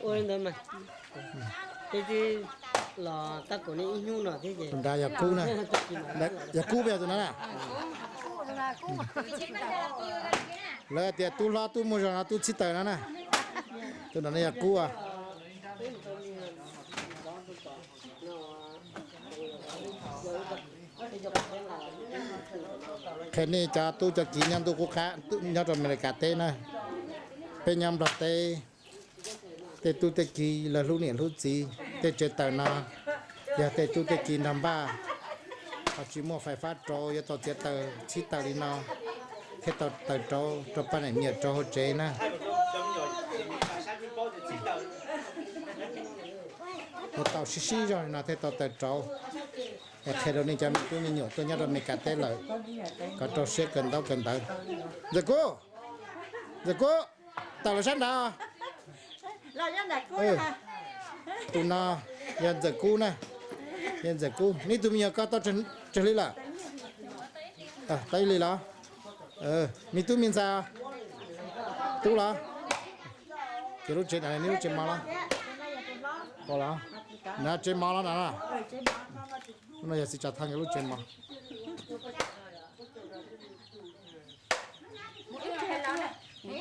Ua li ntawd mas, peb twb los tab kaum nej ib hnub no thiab ces. Tus nrad yog Kub na. Yog Kub puas yog tus no na? Lawv tias tub hlob tub muaj zog no tub txhib taws no na. Tus nrad no yog Kub. Qhia nej cov tub cov kiv nyob ntuj qub qab nyob rau Amelikas teb na, peb nyob Nplog teb, tej tub tej kiv lawv hlub niam hlub txiv, tej tsev taws no yog tej tub tej kiv nrog npaj, ho tsis muaj fais fab rauv, yuav tau txiav taws txhib taws li no thiaj tau taws rauv rau pab niam me nyuam rauv hauv tsev na. Yuav tau sib sib zog li no thiaj tau taws rauv. Es qhia rau nej cov me tub me nyuam tuaj nyob rau Amelikas teb lawm kom rau siab kawm ntaub kawm ntawv. Ntxawm Kub, Ntxawm Kub, tawm los sab nrad. Tus no yog Ntxawm Kub na, yog Ntxawm Kub. Neb tug me nyuam koj tau tsawg hli lawm? Tau ib hlis los? Me tub me ntxhais, tub los? Ces lub tsev ntawd neb lub tsev mov los? Pom los? Na tsev mov los na. Lub no yog txiv Tsav Thaj nkawd lub tsev mov. Lub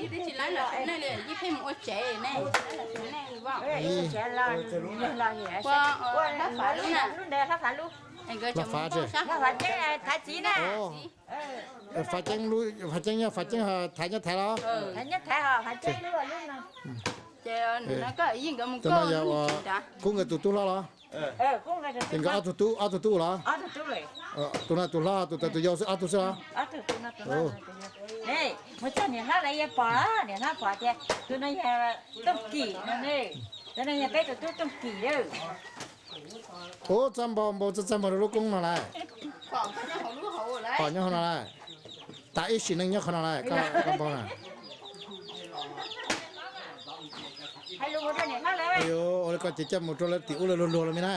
fav, fav ceeb, fav ceeb yog fav ceeb thaiv nyob thaiv los? Tus no yog Kub nkawd tus tub hlob los? Ces nkawd ob tug tub, ob tug tub los? Tus no tus hlob, tus tawv tus yau xwb, ob tug xwb los? Mus txog niam hlob lawv yeej pom, niam hlob pom tias tus no yog Tooj Kim no, tus no yog peb tus tub Tooj Kim lawm. Ub, txaj npaum, npaum txaj npaum rau lub koob no lawm. Pom nyob hauv no lawm. Tas ib sim neej nyob qhov no lawm, koj npaum na. Ua li ko ces coj mus rau lawv tim ub lawv luag luag los me na.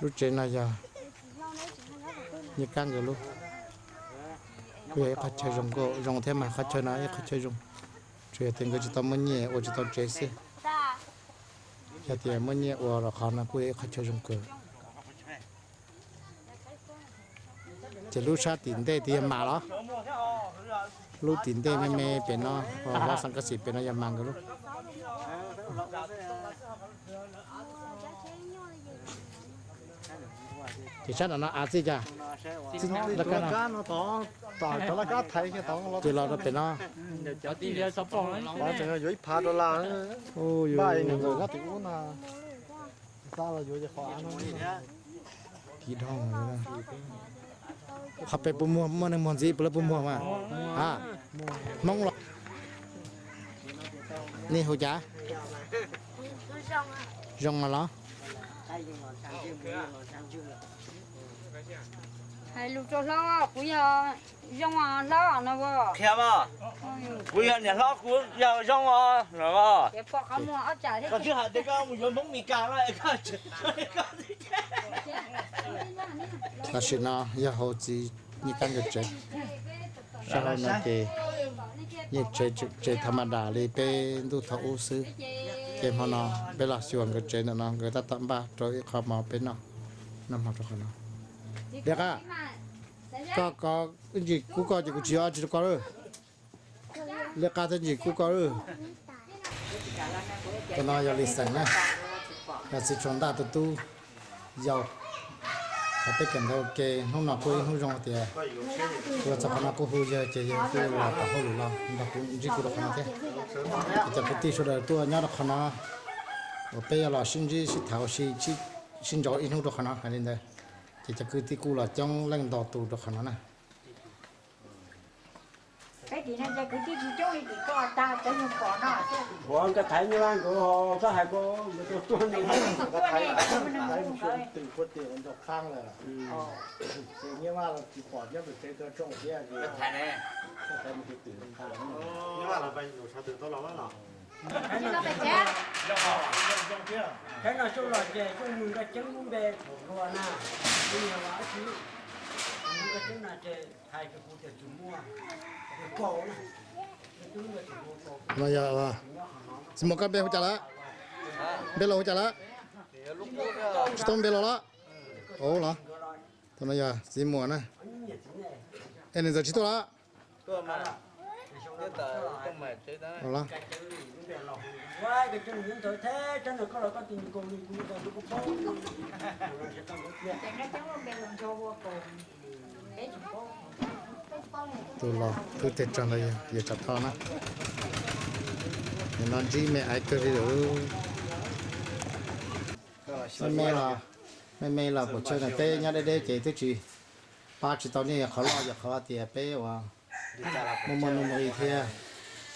Lub tsev no yog Nyiaj Kab nkawd lub. Kuj yog ib qhov chaw zoo nkauj, zoo thiab mas qhov chaw no ib qhov chaw zoo, tsuas yog tias nkawd tsis tau muaj nyiaj ua tsis tau tsev xwb. Yog tias muaj nyiaj ua los qhov no kuj yog ib qhov chaw zoo kawg. Ces lub sab tim ntej twb yog mas los, lub tim ntej me me pem no, lub xeev kab xim pem no yog mas nkawd lub. Ces sab nram no av txij cas? Txij laj kab no. Ces los rau pem no. Yuav ib phav dollar, npaj nws ntawm kab tim ub no, xa los yuav qhov av no. Qhov pem puas muag, muaj neeg muag ntxiv puas, lawv puas muag mas? Ha, Hmoob los. Nej hu cas? Zoo no los? Hais lus rau hlob, kuv yog zoo os hlob no. Qhia mas, kuv yog niam hlob, kuv yog zoo os no. Koj twb hais tias koj mus yuav Hmoob Mes Kas no. Tam sim no yog hauv txiv Nyij Kab nkawd tsev. Sab hauv no ces yeej tsev, tsev tha ma das li peb ntuj thaum ub xwb. Ces hmo no peb los xyuas nkawd tsev ntawm no, nkawd tab tom npaj rau ib qho mov peb noj, noj hmo rau qhov no. Liab Qab, koj kov ib ntsis kub koj ces kuv tsis yuav dab tsi rau koj lawm. Liab Qab thiab ntsis kub koj lawm. Tus no yog Lis Xeem na, yog txiv Tshuas Ntaj tus tub yau. Qhov peb kawm ntawv ua ke hnub no kuj ib hnub zoo tias kuv los txog qhov no kuj hu yawg ces yawg kuj los tom hauj lwm los nrog kuv ntsib kuv rau qhov no thiab. Ces cov kwv tij sawv daws tuaj nyob rau qhov no uas peb yuav los sib ntsib sib tham ua si, sib ntsaum ib hnub rau qhov no hais li ntawd. Ces cov kwv tij kuj los coob leej ntau tus rau qhov no na. Peb tim no ces kwv tij tsis coob li tim koj tag, peb nyuag pom no xwb. Ua nkawd thaiv Nyij Vaj nkawd ho koj hais ko nkawd tuaj tuaj ne. Twm puag tim ntug qhaab lawm. Ces Nyij Vaj los tsis pom nyob pem tsev kawg tsoom thiab. Nyij Vaj los peb tus sawv twm tau los los. Thaum no xyoo los ces xyoo nws nkaj ceeb lub npe thaum hluas na, ib nyuag los ib tug nws nkaj ceeb na ces hais rau kuv tias tsis muaj, kaum na. No yog Txiv Muas, koj npe hu cas lawm? Npe laus hu cas lawm? Tsis tau npe laus lawm. Ua los, tus no yog Txiv Muas na. Es nws ntxawm tsis tuaj lawm? Tus los twb teg tso ntawd yog Tsam Thoj na. Nim no ntsib me aiv kawg li lawm. Me me los, me me los kuv tshawj na, peb nyob deb deb ces twb tsis pab tsis tau nej, yog qhov loj yog qhov tias peb uas muaj muaj nuj nqis thiab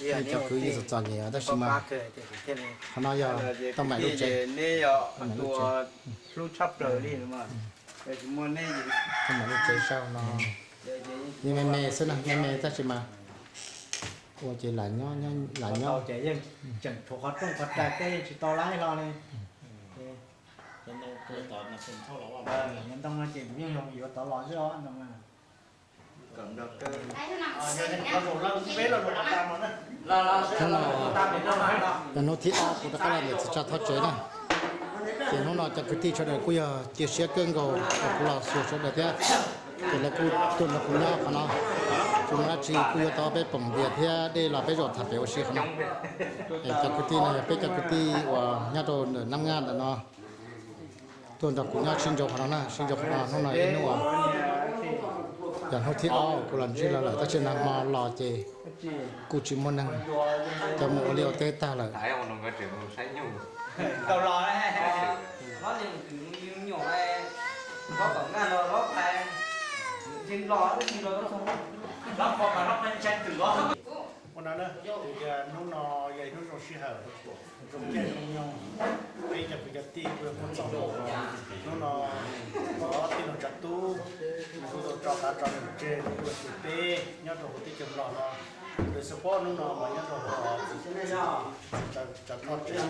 nej cov kwv yeej txom txom nyem tab sis mas qhov no yog tau mam lub tsev, tau mam lub tsev, tau mam lub tsev sab no. Yeej me me xwb na, me me tab sis mas ua ces lam nyob, lam nyob. Tseem tshuav qhov rooj qhov rais peb yeej tsis tau laib hlo li. Ntoo no ces kuv yeej yuav tov los xwb os ntoo na. Hnub no yog hnub thib ob kuv rov qab los ntawm txiv Tsam Thoj tsev na. Ces hnub no cov kwv tij sawv daws kuj yog cia siab kawg nkaus uas kuv los xyuas sawv daws thiab. Ces lawv kuj tuaj nrog kuv nyob qhov no. Tsis muaj dab tsi kuj yuav tau peb poom npias thiab dej los peb zaum tham pem ua si qhov no. Es cov kwv tij no yog peb cov kwv tij uas nyob rau ntawm Nab Nyaj ntawm no tuaj nrog kuv nyob sib ntsaug qhov no na, sib ntsaug qhov no. Hnub no ib hnub uas yog hnub thib ob kuv los ntsib lawv lawm tab sis nag hmo los ces kuj tsis muaj neeg, cov mus ua liaj ua teb tag lawm. Ua no na, hnub no yog ib hnub zoo sij hawm, zoo caij zoo nyoog, peb cov kwv cov tij kuj muaj txoj hmoo. Hnub no thov tij laug Tsav Tub kuj tau tso qav tso num tseg rau kuv tus tub nyob rau hauv teb chaws Nplog no. Lawv xav paub hnub no mas nyob rau hauv Tsav Thoj tsev,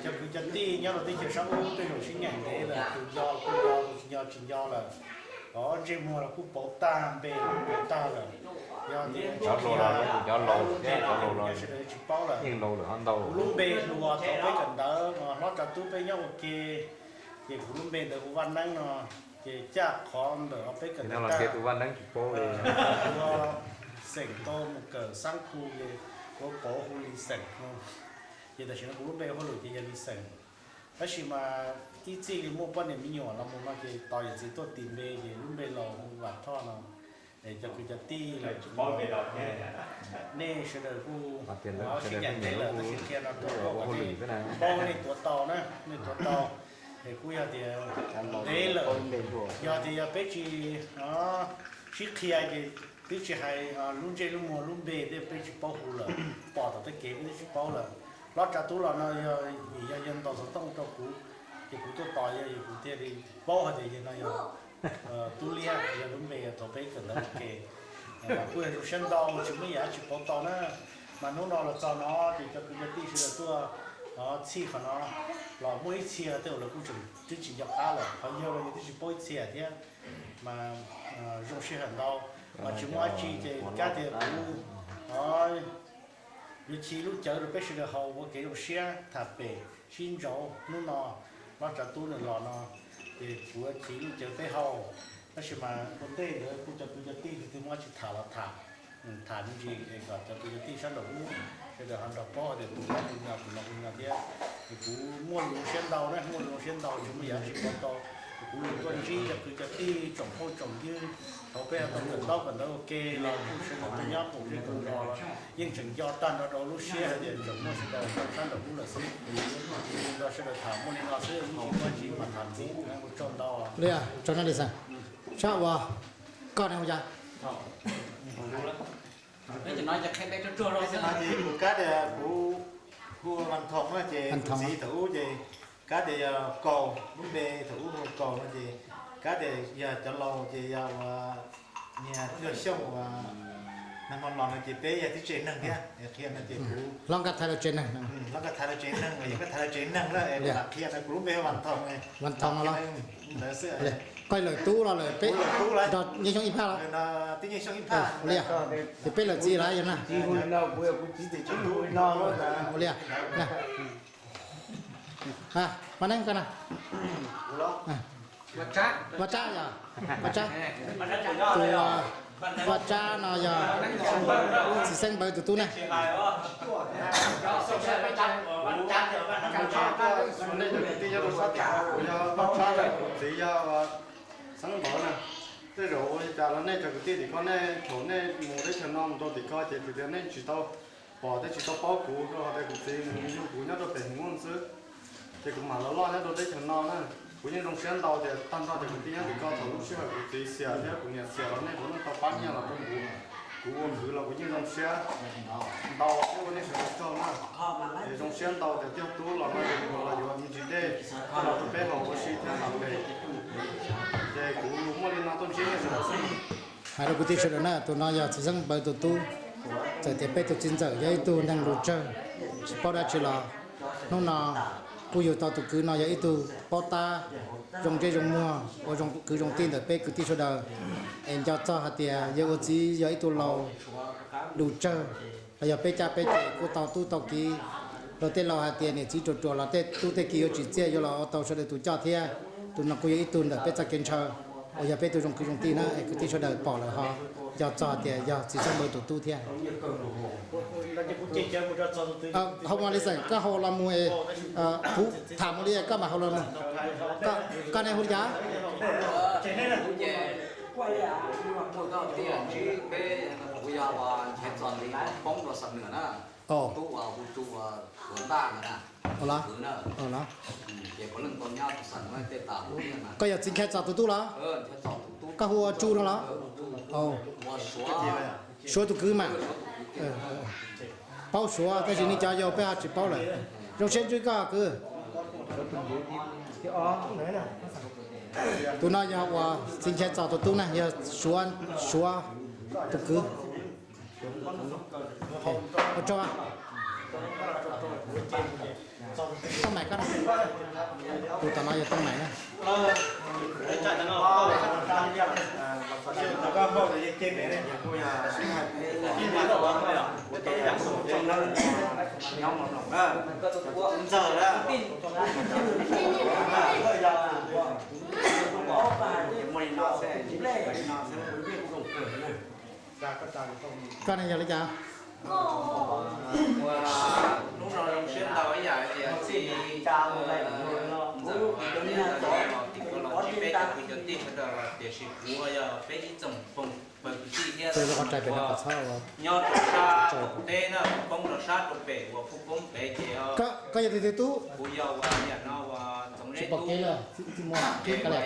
cov kwv cov tij nyob rau teb chaws sab ub tej zaum sib ncaim ntev lawm, tus nco kuj nco, tus tsis nco tsis nco lawm. Cov ntsej muag los kuj pauv tag, npe los pauv tag lawm. Yog tias cov hluas los cov laus thiab, cov laus los sawv daws tsis paub lawm. Yeej laus lawm ho ntau. Kuv lub npe hluas thaum peb kawm ntawv mas hlob Tsav Tub peb nyob ua ke, ces kuv lub npe ntawd hu Vaj Neeb no, ces caj qhov ntawm peb kawm ntawv tag, tus Vaj Neeb tsis paub li, ua xeem tau mus kawm xab khu ces ua pauv hu Lis Xeem no. Ces tam sim no kuv lub npe hauj lwm ces yog Lis Xeem. Tab sis mas ib txij li muaj poj niam me nyuam los mus no ces tos yawm txiv tuaj tis npe ces lub npe laus hu Vam Thoj no. Es cov kwv cov tij los nej sawv daws kuj sib ncaim teb lawm tab sis qhia no rau nej paub, nej tuav tau na, nej tuav tau. Es kuj yog tias ntev lawm, yog tias yog peb tsis sib qhia ces twb tsis hais lub ntsej lub muag lub npe tej peb tsis paub hu lawm, pom tom tej kev peb twb tsis paub lawm. Hlob Tsav Tub los no yog vim yog yawg ntaus xov tooj rau kuv, ces kuv tuaj tos yawg, kuv thiaj li paub hais tias yawg no yog Tub Liab, yog lub npe thaum peb kawm ntawv ua ke. Kuj yog zoo siab ntau tsis muaj yam tsis paub tau na. Mas hnub no los txog no ces cov kwv cov tij sawv daws tuaj txhij qhov no los muaj ib txhia tej zaum lawv kuj tseem twb tsis nco qab lawm, qhov yawg los yawg twb tsis paub ib txhia thiab. Mas zoo sij hawm ntau, mas tsis muaj dab tsi ces kab tias kuv yuav chiv lub cawv rau peb sawv daws haus ua kev zoo siab tham pem sib ntsauv hnub no, hlob Tsav Tub nws los no, ces kuv yuav chiv lub cawv peb haus. Tab sis mas ua ntej ntawd kuj cov kwv cov tij leej twg muaj dab tsi tham los tham, tham me ntsis es kom cov kwv cov tij sab nraum ub sawv daws ho nrog paub hais tias tus no hu no, tus no hu no thiab. Es kuv muaj lus zoo siab ntau na, muaj lus zoo siab ntau tsis muaj yam dab tsi paub tau. Es kuv lus tuaj ntsib cov kwv cov tij tsoom phooj tsoom ywg thaum peb tau kawm ntaub kawm ntawv ua ke los kuj sawv daws tuaj nyob koom zej koom zos los yeej tseem nco tag nrho rau lub siab hais tias tseem muaj sawv daws nyob sab nraum ub lawm xwb. Nrog sawv daws tham muaj li no xwb, tsis muaj dab tsi mas tham ntxiv, ua tsaug ntau. Tsaug ntau li xeem. Sab uas koj ne hu cas? Kuv kab tias kuv hu Vaj Thoom na, ces kuv txiv thaum ub ces kab tias yog Kaus, lub npe thaum ub hu Kaus no ces kab tias yog cov laus ces yog uas niag Cuag Xyooj uas nag hmo los no ces peb yog tib tsev neeg thiab, qhia no ces kuv hlob Nkaj Thaiv lawv tsev neeg, hlob Nkaj Thaiv lawv tsev neeg, yog Nkaj Thaiv lawv tsev neeg na, lam qhia no kuv lub npe hu Vaj Thoom, Vaj Thoom los ntawd xwb. Koj lawv tub los lawm peb nrog Nyiaj Xyooj ib phaj los? Tib Nyiaj Xyooj ib phaj. Ua li, ces peb lawv txiv lawm yog na. Ua li, Vaj Neeb koj na. Vaj Tsab yog, Vaj Tsab, tus Vaj Tsab no yog txiv Xeeb Npawg tus tub ne. Kuv yog Vaj Tsab, kuv txiv yog Xeeb Npawg na. Tej zaum ua li cas los nej cov kwv tij tim ko nej thaum nej mus teb chaws no mus rau tim ko ces tias nej tsis tau pom thiab tsis tau paub kuv rau qhov tias kuv txiv nws yug kuv nyob rau pem Hmoob xwb. Ces kuv mam los loj nyob rau teb chaws no na. Kuv yeej zoo siab ntau tias tag nrho cov kwv tij nyob tim ko thaum lub sij hawm kuv txiv xiam thiab kuv niam xiam los nej puav leej tau pab nyiaj los rau kuv. Kuv ua kwv los kuv yeej zoo siab ntau thiab ua nej sawv daws tsaug na. Es zoo siab ntau tias Tiaj Tub los no ces nws los yuav me ntsis dej coj los rau peb haus ua si thiab tham pem. Ces kuv muaj li no tuaj ntsib nej sawv daws xwb. Hais rau kwv tij sawv daws na, tus no yog txiv Xeeb Npawg tus tub. Txawm tias peb tus txiv ntxawm yog ib tug neeg lus tsawg, tsis paub dab tsi los hnub no kuj yug tau tus kwv no yog ib tug paub tab zoo ntsej zoo muag ua zoo kwv zoo tij ntawm peb kwv tij sawv daws. Es nco txog hais tias yawg ua txiv yog ib tug laus lus tsawg, los yog peb caj peb ces kuj tau tub tau kiv. Los tej laus hais tias niam txiv ruam ruam los tej tub tej kiv yuav tsim txiaj yuav los ua tau sawv daws tus coj thiab. Tus no kuj yog ib tug ntawm peb txoj kev ntshaw uas yog peb tus zoo kwv zoo tij na, es kwv tij sawv daws pom lawm ho nco txog tias yog txiv Xeeb Npawg tus tub thiab. Hau mus li xeem, koj hau los mus, kuv tham mus li koj mam hau los mus. Koj ne hu li cas? Koj yog txiv Nchai Txos tus tub los? Koj hu ua Tsu no los? Suav tus kwv mas. Paub Suav tab sis nej cov yau peb ho tsis paub lawm. Zoo siab ntsib koj kwv. Tus no yog uas txiv Nchai Txos tus tub na, yog Suav, Suav tus kwv. Ua tsaug. Tooj Maim koj na. Tus tom no yog Tooj Maim na. Koj ne yog li cas? Hnub no zoo siab ntau ib yam tias txij ntxawm los tim kuv los tsis peb cov kwv cov tij sawv daws los tiam sis kuv yog peb ib tsoom pawg kwv tij thiab nyob rau sab qaum teb na, poob rau sab rau pem uas kuj poob pem ces kuv yog uas yam no uas txoov zeb tub,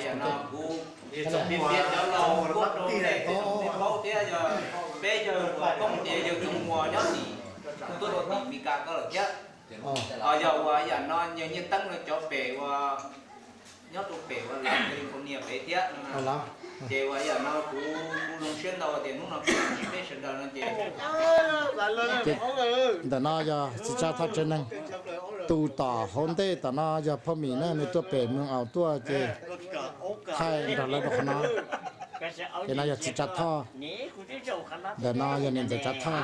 yam no kuv txoov piav cov laus tuaj rau nej tsoom paub thiab yog peb yawg uas poob ces yawg Txoov Muas nyob tim, tuaj rau tim Mes Kas ko lawm thiab. Ho yog uas yam no yawg Nyiaj Teeb no cov pem uas nyob rau pem uas California pem thiab no. Ces uas yam no kuv kuj zoo siab ntau tias hnub no kuv tsis peb sawv daws no ces ntawm no yog txiv Tsav Thoj tsev neeg. Tus tom hauv ntej tom no yog Phoj Mim na, nws tuaj pem Moos Aus tuaj ces thaij nrog lawv rau qhov no. Ces no yog txiv Tsav Thoj, ntawm no yog niam ntxawm Tsav Thoj.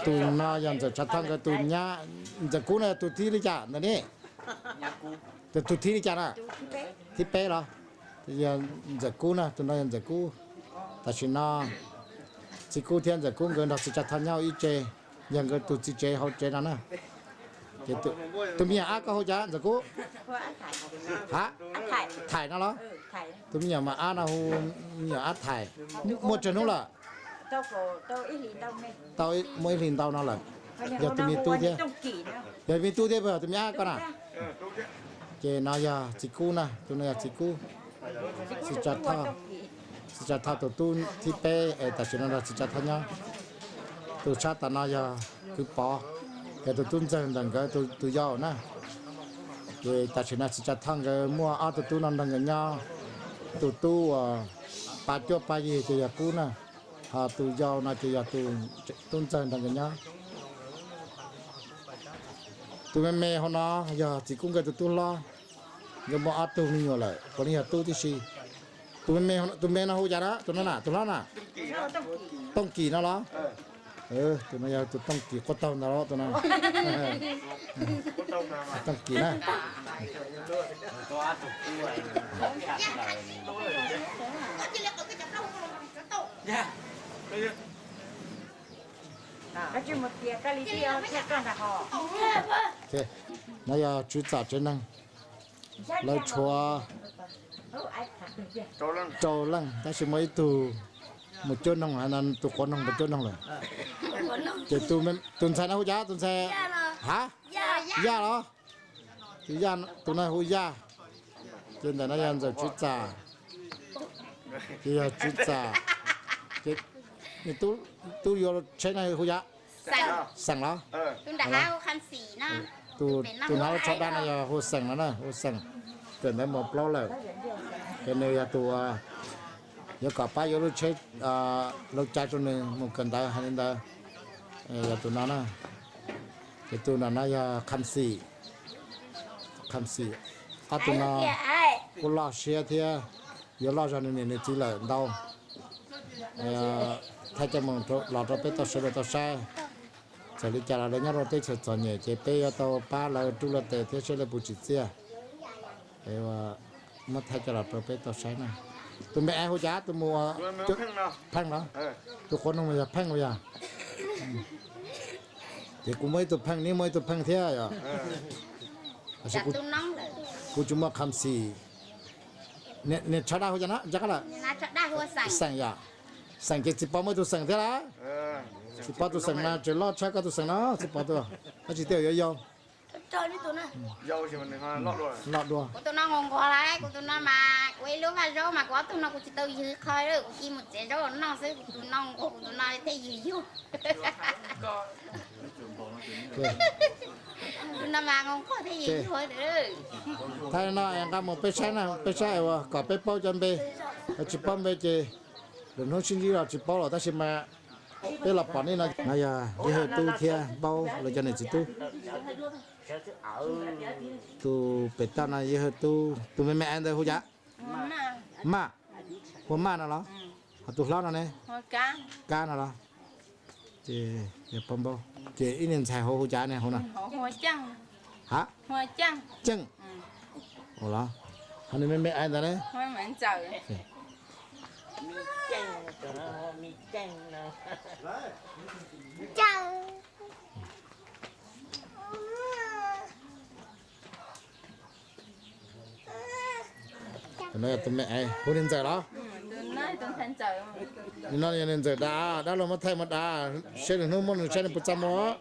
Tus no yog ntxawm Tsav Thoj nkawd tus nyab. Ntxawm Kub no yog tus thib li cas ntawm ne? Tus thib li cas na? Thib peb los? Yog ntxawm Kub na, tus no yog ntxawm Kub. Tam sim no txiv Kub thiab ntxawm Kub nkawd nrog txiv Tsav Thoj nyob ib tsev, yog nkawd tus txiv tsev hauv tsev no na. Ces tus me nyuam ab koj hu cas ntxawm Kub? Ha? Thaim no los? Tus me nyuam mas ab no hu me nyuam ab Thaim. Muaj tsawg hnub lawm? Tau muaj ib hlis ntau no lawm. Yog tus me tub thiab. Yog me tub thiab, tus me ab koj na. Ces no yog txiv Kub na, tus no yog txiv Kub. Txiv Tsav Thoj, txiv Tsav Thoj tus tub thib peb es tam sim no nrog txiv Tsav Thoj nyob. Tus sab tom no yog kwv Pov, yog tus tub ntxawg ntawm nkawd tus yau na. Ces tam sim no txiv Tsav Thoj nkawd muaj ob tug tub no nrog nkawd nyob. Tus tub uas pa cuaj pa yig ces yog Kub na, ho tus yau no ces yog tus tub ntxawg nrog nkawd nyob. Tus me me hauv no yog txiv Kub nkawd tus tub hlob, nkawd muaj ob tug me nyuam lawm, puav leej yog tub tib si. Tus me me, tus me no hu cas na? Tus no na, tus hlob na? Tooj Kim no los? Tus no yog tus Tooj Kim quaj taug ntawd los tus no. Tooj Kim na. No yog tswv txam tsev neeg, lawv tshuav rau leej tab sis muaj ib tug mus cuab noog, tus quav noog mus cuab noog lawm. Ces tus ntxhais no hu cas? Tus ntxhais, ha? Yaj los? Tus no hu Yaj. Ces ntawm no yog ntxawm tswv txam, ces yog tswv txam. Ces tub yuav tsheb no hu cas? Xeem los? Tus no lub tsho daj no yog hu Xeem no na, hu Xeem. Kawm ntawv mos plaub lawm, ces nws yog tus yuav kom pab yuav lub tsheb laus cai rau nws mus kawm ntawv hais li ntawd. Yog tus no na, ces tus no no yog Kham Xim. Kham Xim, ob tug no kuj loj siab thiab, yuav loj zog nws niam nws txiv lawm ntau. Thaij coj mus los rau peb tau sawv daws tau saib. Txawm li cas los lawv nyob rau teb chaws txom nyem ces peb yuav tau pab lawv rub lawv tes thiab saib lawv puas tsim txiaj. Muab thaij coj los rau peb tau saib na. Tus me es hu cas? Tus mus Pheej los? Tus quav noog yog Pheej los yog? Ces kuv muaj ib tug Pheej, neb muaj ib tug Pheej thiab yom? Kuv tsis muaj Kham Xim. Niag tsho daj hu cas no? Xeem yom? Xeem ces txiv Pov muaj ib tug Xeem thiab lawm. Txiv Pov tus Xeem no tseem loj tshaj koj tus Xeem no, txiv Pov tus. Tab sis tej zaum yuav yau. Loj dua. Kuv tus no nqus nquag lawm, kuv tus no mas kuv ib lub vaj zaub mas kuv ob tug no kuv tsis tau ywg qho, kuv cia mus txiav zaub noj xwb, kuv tus no nqus, kuv tus no thiaj ywg yug. Tus no mas nqus nquag thiaj ywg yug. Thaij no es nqa mus peb saib na, peb saib uas kom peb paub cov npe, tsis paub npe ces lwm hnub sib ntsib los tsis paub los tab sis mas Peb los pom nej no, no yog Yawg Hawj Tub thiab Npaub lawv cov niam txiv tub. Tus pem toj no Yawg Hawj Tub, tus me me ntawd hu cas? Maj, hu Maj no los? Ho tus hlob no ne? Kab no los? Ces yog Paj Npaub, ces ib niag ntxhais hauv hu cas ne hauv no? Ha, Ceej. Ua los, ho nws me me ntawd ne? Tus no yog tus me, hu niag Ntxawm los? Nim no yog niag Ntxawm dab, dab laug muab thaij mus dab, saib nws hnub muaj nws saib nws puas txaj muag.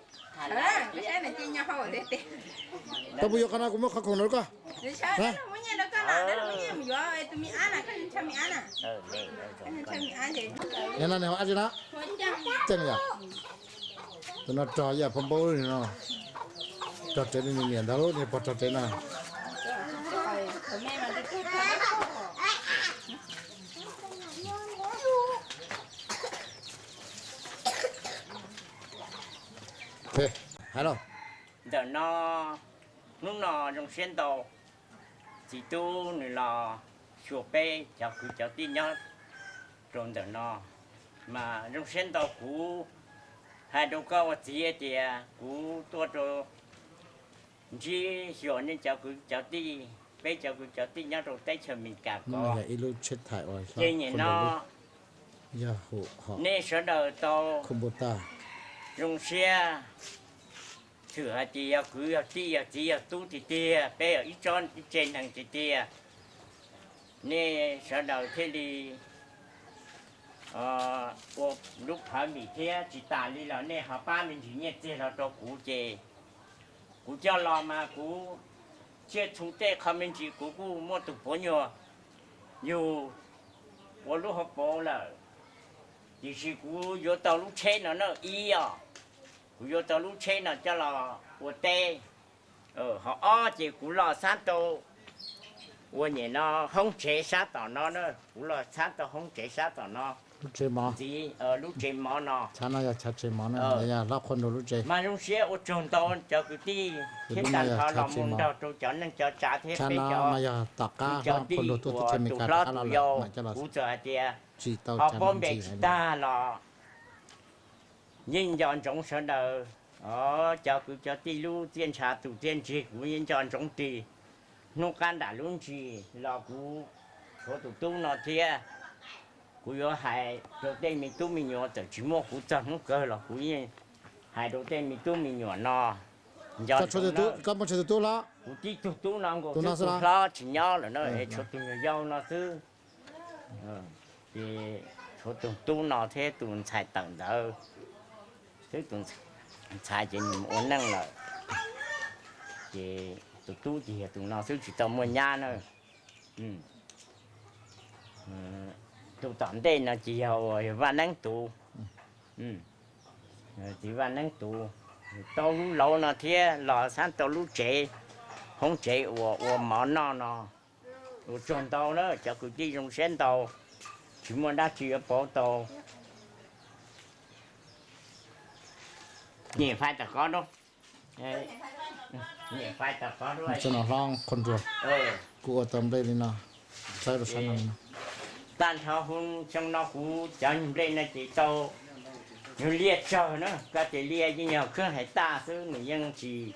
Koj puas yuav qhov no, kuv muab qhov khoom no rau koj. Nim no nws hu dab tsi no? Ceej yom. Tus no rog ib yam Paj Npaub li no. Rog tsev li nws niam ntag, niag pog rog tsev no. Hais los. Ntawm no, hnub no zoo siab ntau, txiv tub nws los xyuas peb cov kwv cov tij nyob rau ntawm no, mas zoo siab ntau. Kuv hais rau koj ua txiv tias kuv tuaj rau ntsib xyuas nej cov kwv cov tij, peb cov kwv cov tij nyob rau teb chaws Amelikas ko. Ces nim no nej sawv daws tau zoo siab, txawm hais tias yog kwv yog tij yog txiv yog tub tiag tiag, peb yog ib tsob ib tse neeg tiag tiag, nej sawv daws thiaj li ua lub phawv vim thiab tsis tas li los nej ho pab me ntsis nyiaj txiag los rau kuv ces kuv coj los mas kuv tsiaj txhu tej qho me ntsis kuv kuj muaj tus puav nyuag yug ua lub hauv paus lawm. Tiam sis kuv yuav tau lub tsheb no na ib os, kuv yuav tau lub tsheb no coj los ua teb. Ho ob ces kuv los txhab tau ua nyem no hoob tsev sab tom no na, kuv los txhab tau hoob tsev sab tom no, ntxiv lub tsev mov no. Mas zoo siab ua tsaug ntau cov kwv tij thiab tag nrho los mus nrog rau cov neej cov tsav thiab peb cov kwv cov tij uas tus hlob tus yau, kuv txawm hais tias ho paub npe tsis tag los yeej nco ntsoov sawv daws. Cov kwv cov tij lub txiaj ntshav tus txiaj ntsig kuv yeej nco ntsoov tig. Hnub qab nram lub ntsis los kuv tshuav tus tub no thiab, kuv yuav hais rau tej me tub me nyuam, txawm tsis muaj kuv txog hnub kawg los kuv yeej hais rau tej me tub me nyuam no nco ntsoov. Kuv tib tug tub no nkaus xwb, tus hlob tsis nyob lawm na, tshuav tus nyuag yau no xwb. Ces tshuav tus tub no thiab tus ntxhais tawm ntawd xwb, tus ntxhais ces nws mus ua neej lawm. Ces tus tub ces yog tus no xwb, tsis tau muaj nyab na. Tus tom ntej no ces yog uas yog Vaj Neeb tus, txiv Vaj Neeb tus, tau lub lauv no thiab los xab tau lub tsev, hoob tsev uas ua mov noj no. Ua tsaug ntau na cov kwv tij, zoo siab ntau, tsis muaj dab tsi yuav pauv tau. Nyem fais tom qab, nyem fais tom qab. Txog no hlob Qhua Nruas, kuv ua tau nplej li no, txawb rau sab no. Tag nrho hu xyoo no kuv cov nplej no ces tau nyuag liaj tsawg na, koj tias liaj yeej yog khwb hais taj xwb, nws yeej tsis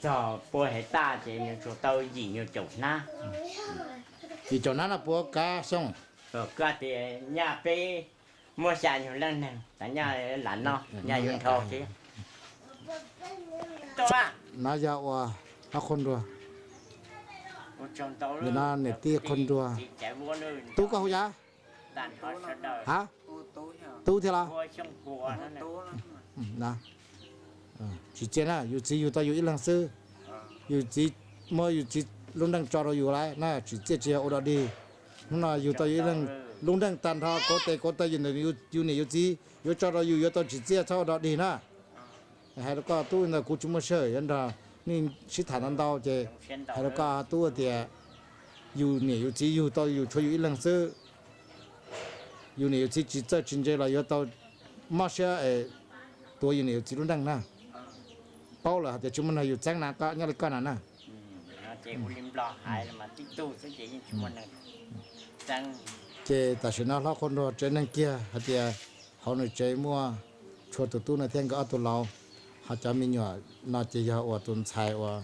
txog pua hais taj, ces nws tsuas tau yim nyuag caum hnab. Yim caum hnab no puas kav xyoo? Koj tias nyaj peb muaj xya nyuag leej neeg, tas nyaj lam noj, nyaj yuav nrho thiab. No yog uas hlob Qhua Nruas, no niam tij Qhua Nruas. Tub koj hu cas? Ha? Tub thiab los? Tsis txiaj na, yus txiv yug tau yus ib leeg xwb. Yus txiv muab yus txiv lub neej tso rau yus lawm na, tsis txiaj tsis yog ua dog dig. Hnub no yug tau yus ib leeg lub neej tag nrho, kauv tes kauv taw yus niam yus txiv yuav tso rau yus yuav tau tsim txiaj, txhob ua dog dig na. Hais rau koj tub ntawd kuv tsis muaj sij hawm yuav nrog nej sib tham ntau ntau ces hais rau koj tub tias yus niam yus txiv yug tau yus tshuav yus ib leeg xwb. Yus niam yus txiv tsis txawj tsis ntse los yuav tau mob siab es tuav yus niam yus txiv lub neej na. Paub lawm hais tias tsis muaj neeg yus txeeb na, koj nyob li koj na na. Ces tam sim no hlob qhua nruas tsev neeg kiag hais tias hauv nws tsev muaj tshua tus tub no thiab nkawd ob tug laus, ho cov me nyuam no ces yog uas tus ntxhais uas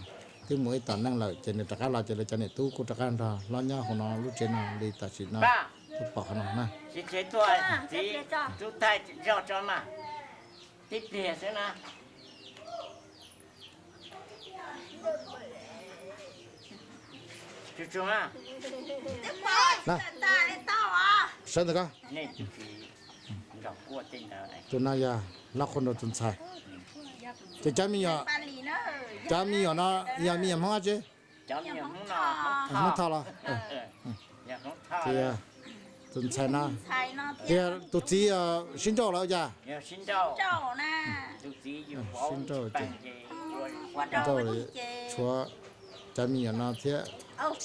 twb mus ib tom neej lawm ces nws rov qab los ces lawv cov niam tub kuj rov qab nrog hlob nyob hauv no lub tsev no li tam sim no. Pom qhov no na. Sawv ntawm ko. Tus no yog hlob qhua nruas tus ntxhais. Ces cov me nyuam, cov me nyuam no yog me nyuam Hmoob dab tsi? Hmoob Thoj los? Ces tus ntxhais no, ces tus txiv sib nrauj los ua cas? Sib nrauj, tshuav cov me nyuam no thiab.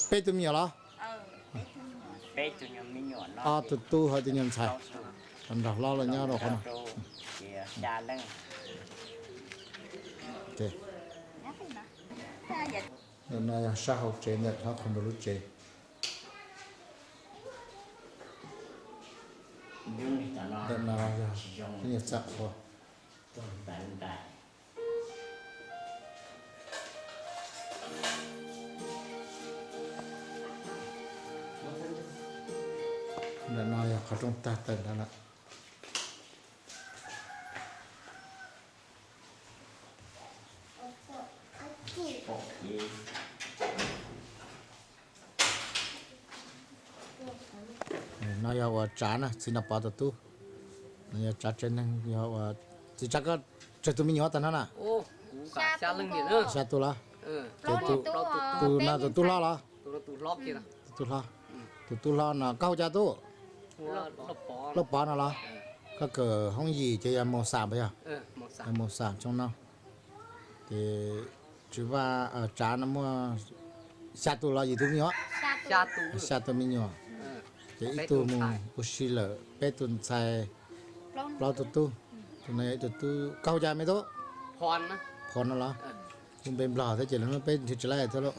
Peb tug me nyuam los? Ob tug tub ho tus nyuag ntxhais nrog hlob los nyob rau qhov no. No yog sab hauv tsev ntawm hlob qhua nruas lub tsev. Ntawm no yog lub nyuag txaj qhua. Ntawm no yog qhov rooj tag tawm ntawd lawm. No yog uas Tsav na, txiv Nom Pov tus tub. No yog Tsav tsev neeg, yog uas txiv Tsav koj tsawg tus me nyuam tag no na? Xya tus los? Ces tus no tus tub hlob los? Tus tub hlob, tus tub hlob no koj hu cas tub? Loj Pov no los? Koj kawm hoob yim ces yog mos xam puas yog? Mos xam xyoo no. Ces Tswv Vaj, Tsav no muaj xya tus los yim tus me nyuam? Xya tus me nyuam. Ces ib tug mus ua si lawm, peb tus ntxhais, plaub tus tub. Tus no yog ib tug tub, koj hu cas me tub? Phom no los? Kuj npe Nplog thiab ces lawv muab peb nrhiav tsis laib thiab lauj.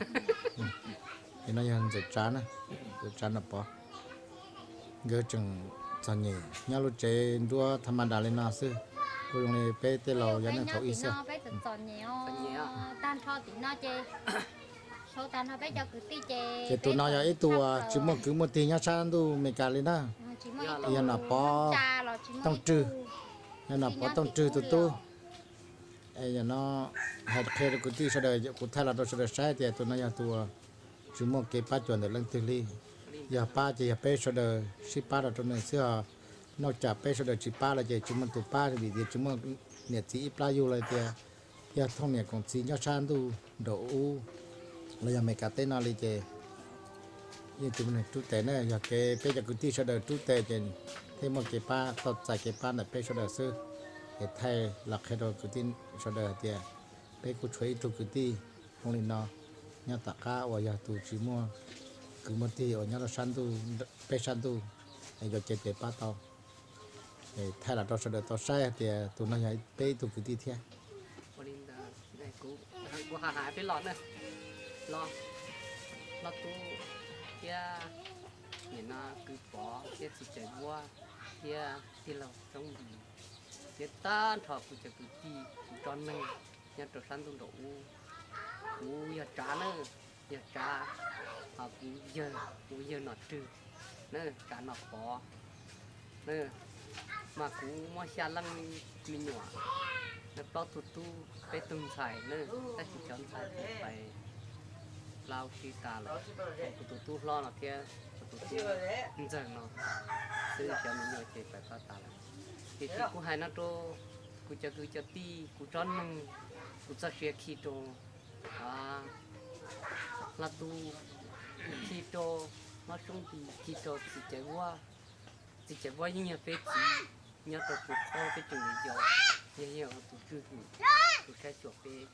Ces no yog ntxawm Tsav na, ntxawm Tsav Nom Pov. Nkawd tseem txom nyem nyob lub tsev nruab tha ma das li no xwb, kuj zoo li peb tej laus yav neej thaum ub xwb. Ces tus no yog ib tug uas tsis muaj kwv muaj tij nyob sab ntuj Amelikas li na. Yog Nom Pov Tooj Rwg, yog Nom Pov Tooj Rwg tus tub. Es yog no hais qhia rau kwv tij sawv daws, kuv thaij los rau sawv daws saib tias tus no yog tus uas tsis muaj kev pab cuam ntawm leej twg li. Yog pab ces yog peb sawv daws sib pab rau rau nws xwb os. Nyob tsam peb sawv daws tsis pab los ces tsis muaj tus pab vim tias tsis muaj niam txiv ib plab yug los tias yog thooj niam koom txiv nyob sab ntuj nraum ub los yog Amelikas teb no li ces yeej tsis muaj neeg rub tes na. Yog kev peb cov kwv tij sawv daws rub tes ces thiaj muaj kev pab, tau txais kev pab ntawm peb sawv daws xwb. Es thaij los qhia rau kwv tij sawv daws hais tias peb kuj tshuav ib tug kwv tij zoo li no nyob tom qab uas yog tus tsis muaj kwv muaj tij uas nyob rau sab ntuj, peb sab ntuj, es yuav cev tes pab tau. Es thaij los rau sawv daws tau saib hais tias tus no yog peb ib tug kwv tij thiab. Ua li ntawd, kuv, kuv hais hais peb los na, los, los Tub thiab nim no kwv Pov thiab txiv Cawm Vuab thiab tij laug Toob Npis thiab tag nrho kuv cov kwv tij kuv tsob neeg nyob rau sab ntuj nraum ub. Kuv yog Tsav na, yog Tsav, ho kuv yawg, kuv yawg Nom Rwg na, Tsav Nom Pov na, mas kuv muaj xya leej me nyuam, plaub tug tub peb tug ntxhais na, tab sis cov ntxhais ces pais plaub sib tas lawm, kuv tus tub hlob no thiab kuv tus tub ntxawg no xwb, cov me nyuam ces pais plaub tas lawm. Tiam sis kuv hais no rau kuv cov kwv cov tij, kuv tsob neeg, kuv txoj sia khi rau Hlob Tub, khi rau Hlob Soob Npis, khi rau txiv Cawm Vuab. Txiv Cawm Vuab yeej yog peb txiv nyob rau Pus Qhob, peb tseem yau, yog yog tus tswj hwm, tus saib xyuas peb,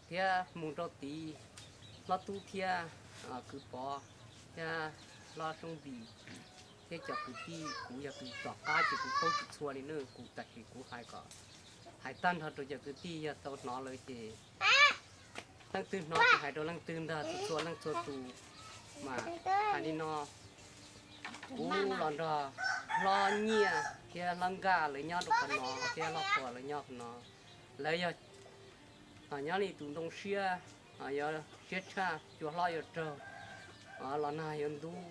thiab mus rau tid, Hlob Tub thiab kwv Pov thiab Hlob Soob Npis, thiab cov kwv tij, kuv yog tus tom qab ces kuv paub tsis txhua li na, kuv tam sim kuv hais kom hais tag nrho rau cov kwv tij yog tau hnov lawm ces leej twg hnov ces hais rau leej twg ntag, txhua txhua leej txhua tus. Mas hais li no, kuv los nrog hlob Nyiaj thiab hlob Nkaj lawv nyob rau qhov no thiab hlob Quas lawv nyob qhov no. Lawv yog nyob li tus ntoo siab, yog siab tshaj, cua hlob yuav raug, los nag yuav ntub.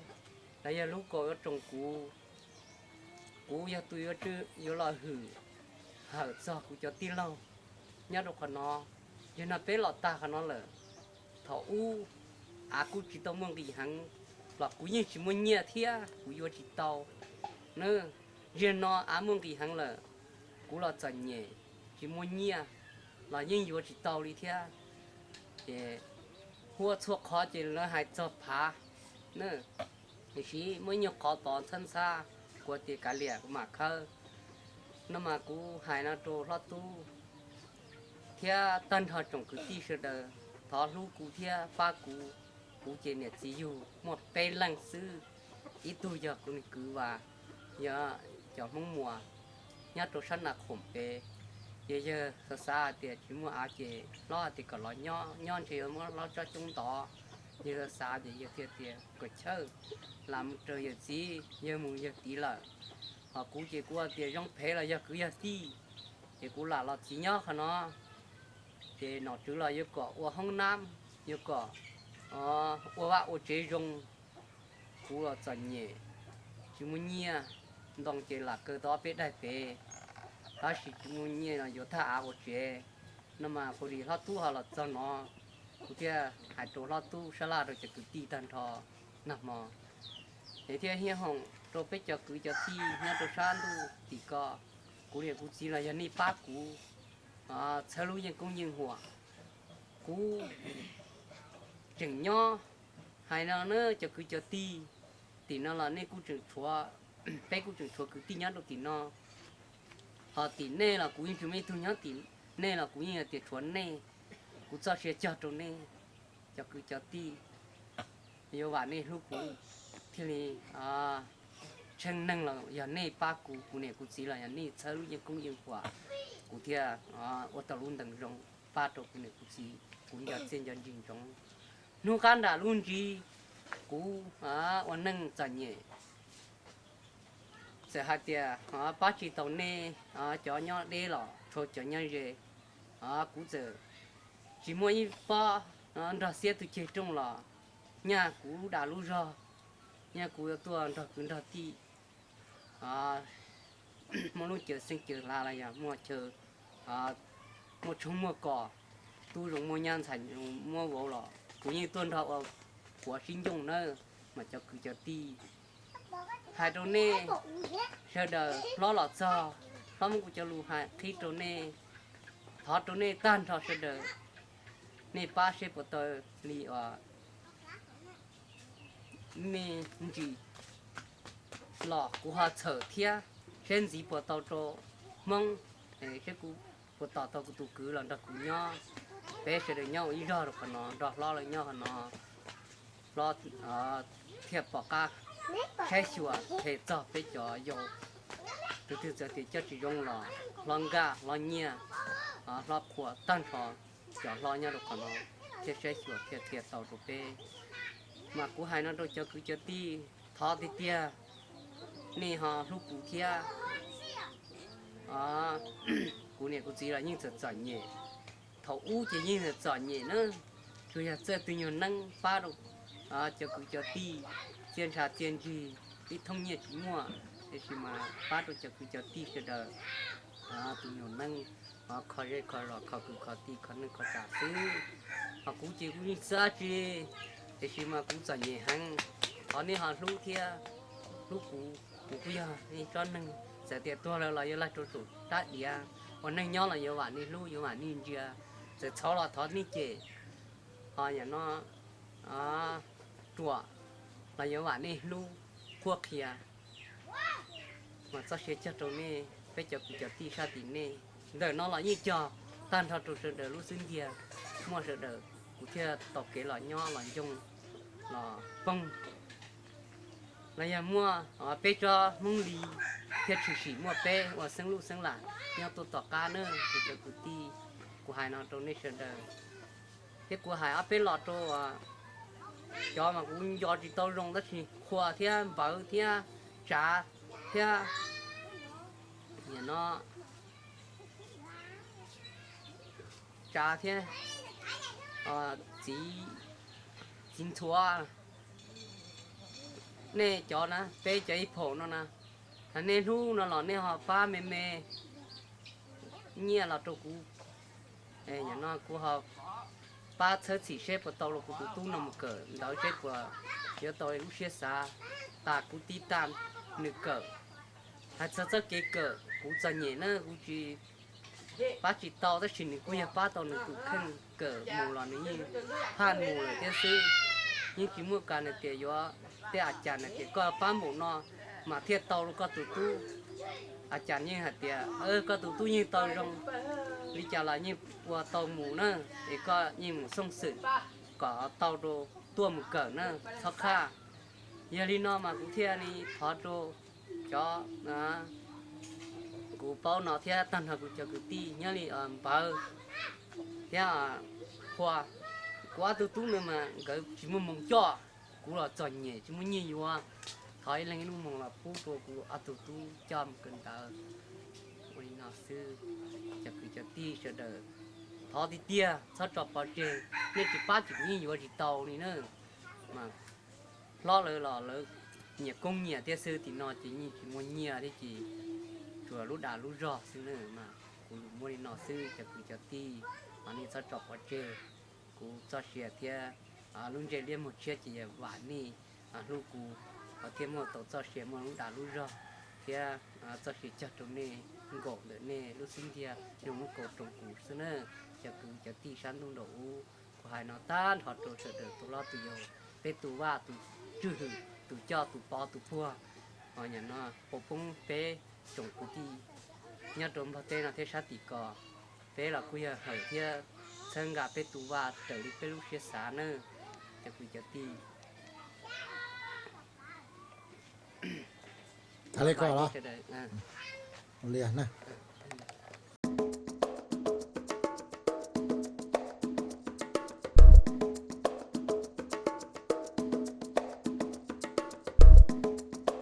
Lawv yog lub kaus yuav roos kuv, kuv yog tus yuav, yuav los hwm hawm txog kuv cov tij laug nyob rau qhov no. Yog no peb los tag qhov no lawm, thaum ub av kuj tsis tau muaj nqis heev los kuv yeej tsis muaj nyiaj thiab kuv yuav tsis tau na. Yog no av muaj nqis heev lawm, kuv los txom nyem, tsis muaj nyiaj los yeej yuav tsis tau li thiab. Ces hu ua txhua qhov ces lawv hais txog phav na, tiam sis muaj ib nyuag qhov tod ntxhab ntxhab, kuv tias kav liam kuv mam khawb. No mas kuv hais no rau hlob tub thiab tag nrho tsoom kwv tij sawv daws, thov hlub kuv thiab pab kuv. Kuv ces niam txiv yug muaj peb leeg xwb, ib tug yog kuv niag kwv Vas, yog cov Hmoob Muas nyob rau sab Nas Khoom pem. Ces yawg xav xav hais tias tsis muaj av ces hlob hais tias kom los nyob, nyob ntshe yuav muab hlob tsob coob ntov. Yawg xav xav ces yawg thiaj tias kom chawj, lam mus raws yawm txiv, yawg mus yawg tiv lawm. Ho kuv ces kuv tias zoo phem los yog kwv yog tij, ces kuv lam los txiv nyob qhov no. Ces nom tswv los yuav kom ua hoob nab, yuav kom ua vaj ua tsev zoo. Kuv los txom nyem, tsis muaj nyiaj, ntoo ces lam kaw tau ob peb daim pem, tab sis tsis muaj nyiaj no yuav thaj av ua tsev. No mas kuv li hlob tub ho los txog no, kuv thiaj hais rau hlob tub sab laj rau cov kwv tij tag nrho nag hmo. Es thiaj hiab hoom rau peb cov kwv cov tij nyob rau sab ntuj tim ko, kuv niam kuv txiv los yog nej pab kuv txhawb lub yeej koob yeej huam. Kuv tseem nyob hais no na cov kwv cov tij, tim no los nej kuj tseem tshuav, peb kuj tseem tshuav kwv tij nyob rau tim no. Ho tim nej los kuv yeej tsis muaj ib tug nyob tim nej los kuv yeej hais tias tshuav nej, kuv txoj sia cog rau nej cov kwv cov tij. Yuav vam nej hlub kuv thiaj li tsheej neeg los yog nej pab kuv, kuv niam kuv txiv los yog nej txhawb lub yeej koob yeej huam, kuv thiaj ua tau lub ntees zoo pab rau kuv niam kuv txiv, kuv nco txiaj nco ntsig ntsoov. Hnub qab nram lub ntsis kuv ua neej txom nyem, txawm hais tias pab tsis tau nej cov nyob deb los rau cov nyob ze, kuv txawm tsis muaj ib pob nrog xiab tug ceg rooj los nyaj kuv lub dag lub zog, nyaj kuv yuav tuaj nrog kwv nrog tij, muaj lub caws xeeb caws hla los yog muaj chaw, muaj tshoob muaj kos, tub zoo muaj nyab ntxhais muab vauv los kuv yeej tuaj nrog ua quav sib ncooj nawb. Mas cov kwv cov tij, hais rau nej sawv daws, hlob los txog, hlob muab kuv cov lus hais qhib rau nej, thov rau nej tag nrho sawv daws, nej pab seb puas tau li uas me ntsis los kuv ho txhawm thiab, seb ntxiv puas tau rau Hmoob, seb kuv puas tos tau kuv tus kwv los nrog kuv nyob, peb sawv daws nyob ua ib zog rau qhov no, nrog hlob lawv nyob qhov no. Hlob thiaj pom qab saib xyuas qhia txog peb cov yau, tus twg txawm tias coj tsis zoo los hlob Nkaj hlob Nyiaj, hlob Qhuas tag nrho cov hlob nyob rau qhov no thiaj saib xyuas thiaj qhia tau rau peb. Mas kuv hais no rau cov kwv cov tij, thov tiag tiag nej ho hlub kuv thiab. Kuv niam kuv txiv los yeej txom txom nyem, thaum ub ces yeej txom txom nyem na, tsuas yog txawj tus nyuag neeb pab rau cov kwv cov tij, txia ntshav txia ntsig, ib thooj nyiaj tsis muaj, tiam sis mas pab rau cov kwv cov tij sawv daws tus nyuag neeb, kho zej kho zos kho kwv kho tij kho neej kho tsav xwb. Ho kuv ces kuv yeej txawj tsi, tiam sis mas kuv txom nyem heev, thov nej ho hlub thiab, hlub kuv, kuv kuj yog ib tsob neeg, txawm tias tuag lawm los yuav laig rau saum rab diav, ua neej nyob los yuav vam nej hlub yuav vam nej ntsia, txawm txhaum los thov nej cem, ho yam no ruam los yuav vam nej hlub qhuab qhia. Mas txoj sia cog rau nej peb cov kwv cov tij sab tim nej. Ntawm no los yeej cog tag nrho rau sawv daws lub xub ntiag, muaj sawv daws kuv thiaj tau kev los nyob los ncoo los poob. Los yog muaj peb tsob Hmoob Lis thiab tshwm sim muaj peb ua xeeb luj xeeb lam nyob tuaj tom qab na, kuv cov kwv tij, kuv hais no rau nej sawv daws. Thiab kuv hais ob peb los rau cov mas kuv nco tsis tau zoo tab sis Qhua thiab Npawv thiab Tsav thiab no Tsav thiab txiv, txiv Ntxhuav, nej cov na, peb cov ib phaum no na, hais nej hlub no los nej ho pab me me nyiaj los rau kuv. No kuv ho pab txhawb txhim seb puas tau los kuv tus tub no mus kawm ntawv seb puas yuav tau lub siab xav tas kuv tib tag nws kawm. Hais txog txoj kev kawm kuv txom nyem na kuv tsis pab tsis tau tab sis nws kuj yog pab tau nws tus kheej kawm mus los nws yeej phaj mus lawm thiab xwb. Yeej tsis muaj kas nws tias yuav, tej a cas nws tias koj pab npaum no mas thiaj tau rau koj tus tub. A cas yeej hais tias koj tus tub yeej tau zoo li cas los yeej ua tau mus na, es koj yeej mus xooj xwm kom tau rau tuaj mus kawm na, txhob qhaj. Yog li no mas kuv thiaj li thov rau cov kuv paub no thiab tag nrho kuv cov kwv tij nyob li Npawv thiab Qhua, kuv ob tug tub no mas nkawd tsis muaj moos coj, kuv los txom nyem tsis muaj nyiaj yuav. Thov ib leeg ib lub moos los pub rau kuv ob tug tub coj mus kawm ntawv. Ua li no xwb, cov kwv cov tij sawv daws, thov tiag tiag txhob tso pov tseg, nej tsis pab ces kuv yeej yuav tsis tau li na. Mas hlob lawv los lawv nyiam koob nyiam thiab xwb, tim no ces yeej tsis muaj nyiaj thiab ces tsuas lub dag lub zog xwb na. Mas kuv lus muaj li no xwb cov kwv cov tij, mas nej txhob tso pov tseg. Kuv txoj sia thiab lub ntsej liab muag tshiab ces yog vam nej hlub kuv thiab muaj tau txoj sia muaj lub dag lub zog thiab txoj sia cog rau nej nkaum ntawm nej lub xub ntiag zoo lub kaus roos kuv xwb na. Cov kwv cov tij sab ntuj nraum ub, kuv hais no tag nrho rau sawv daws tus hlob tus yau, peb tus vaj tus tswj hwm, tus coj tus pov tus puag, ho yam no puas poob peb tsoom kwv tij nyob rau nplog teb no thiab sab tim ko, peb los kuj yog hawm thiab txhawb nqa peb tus vaj raws li peb lub siab xav nawb cov kwv cov tij. Li ko los, li na.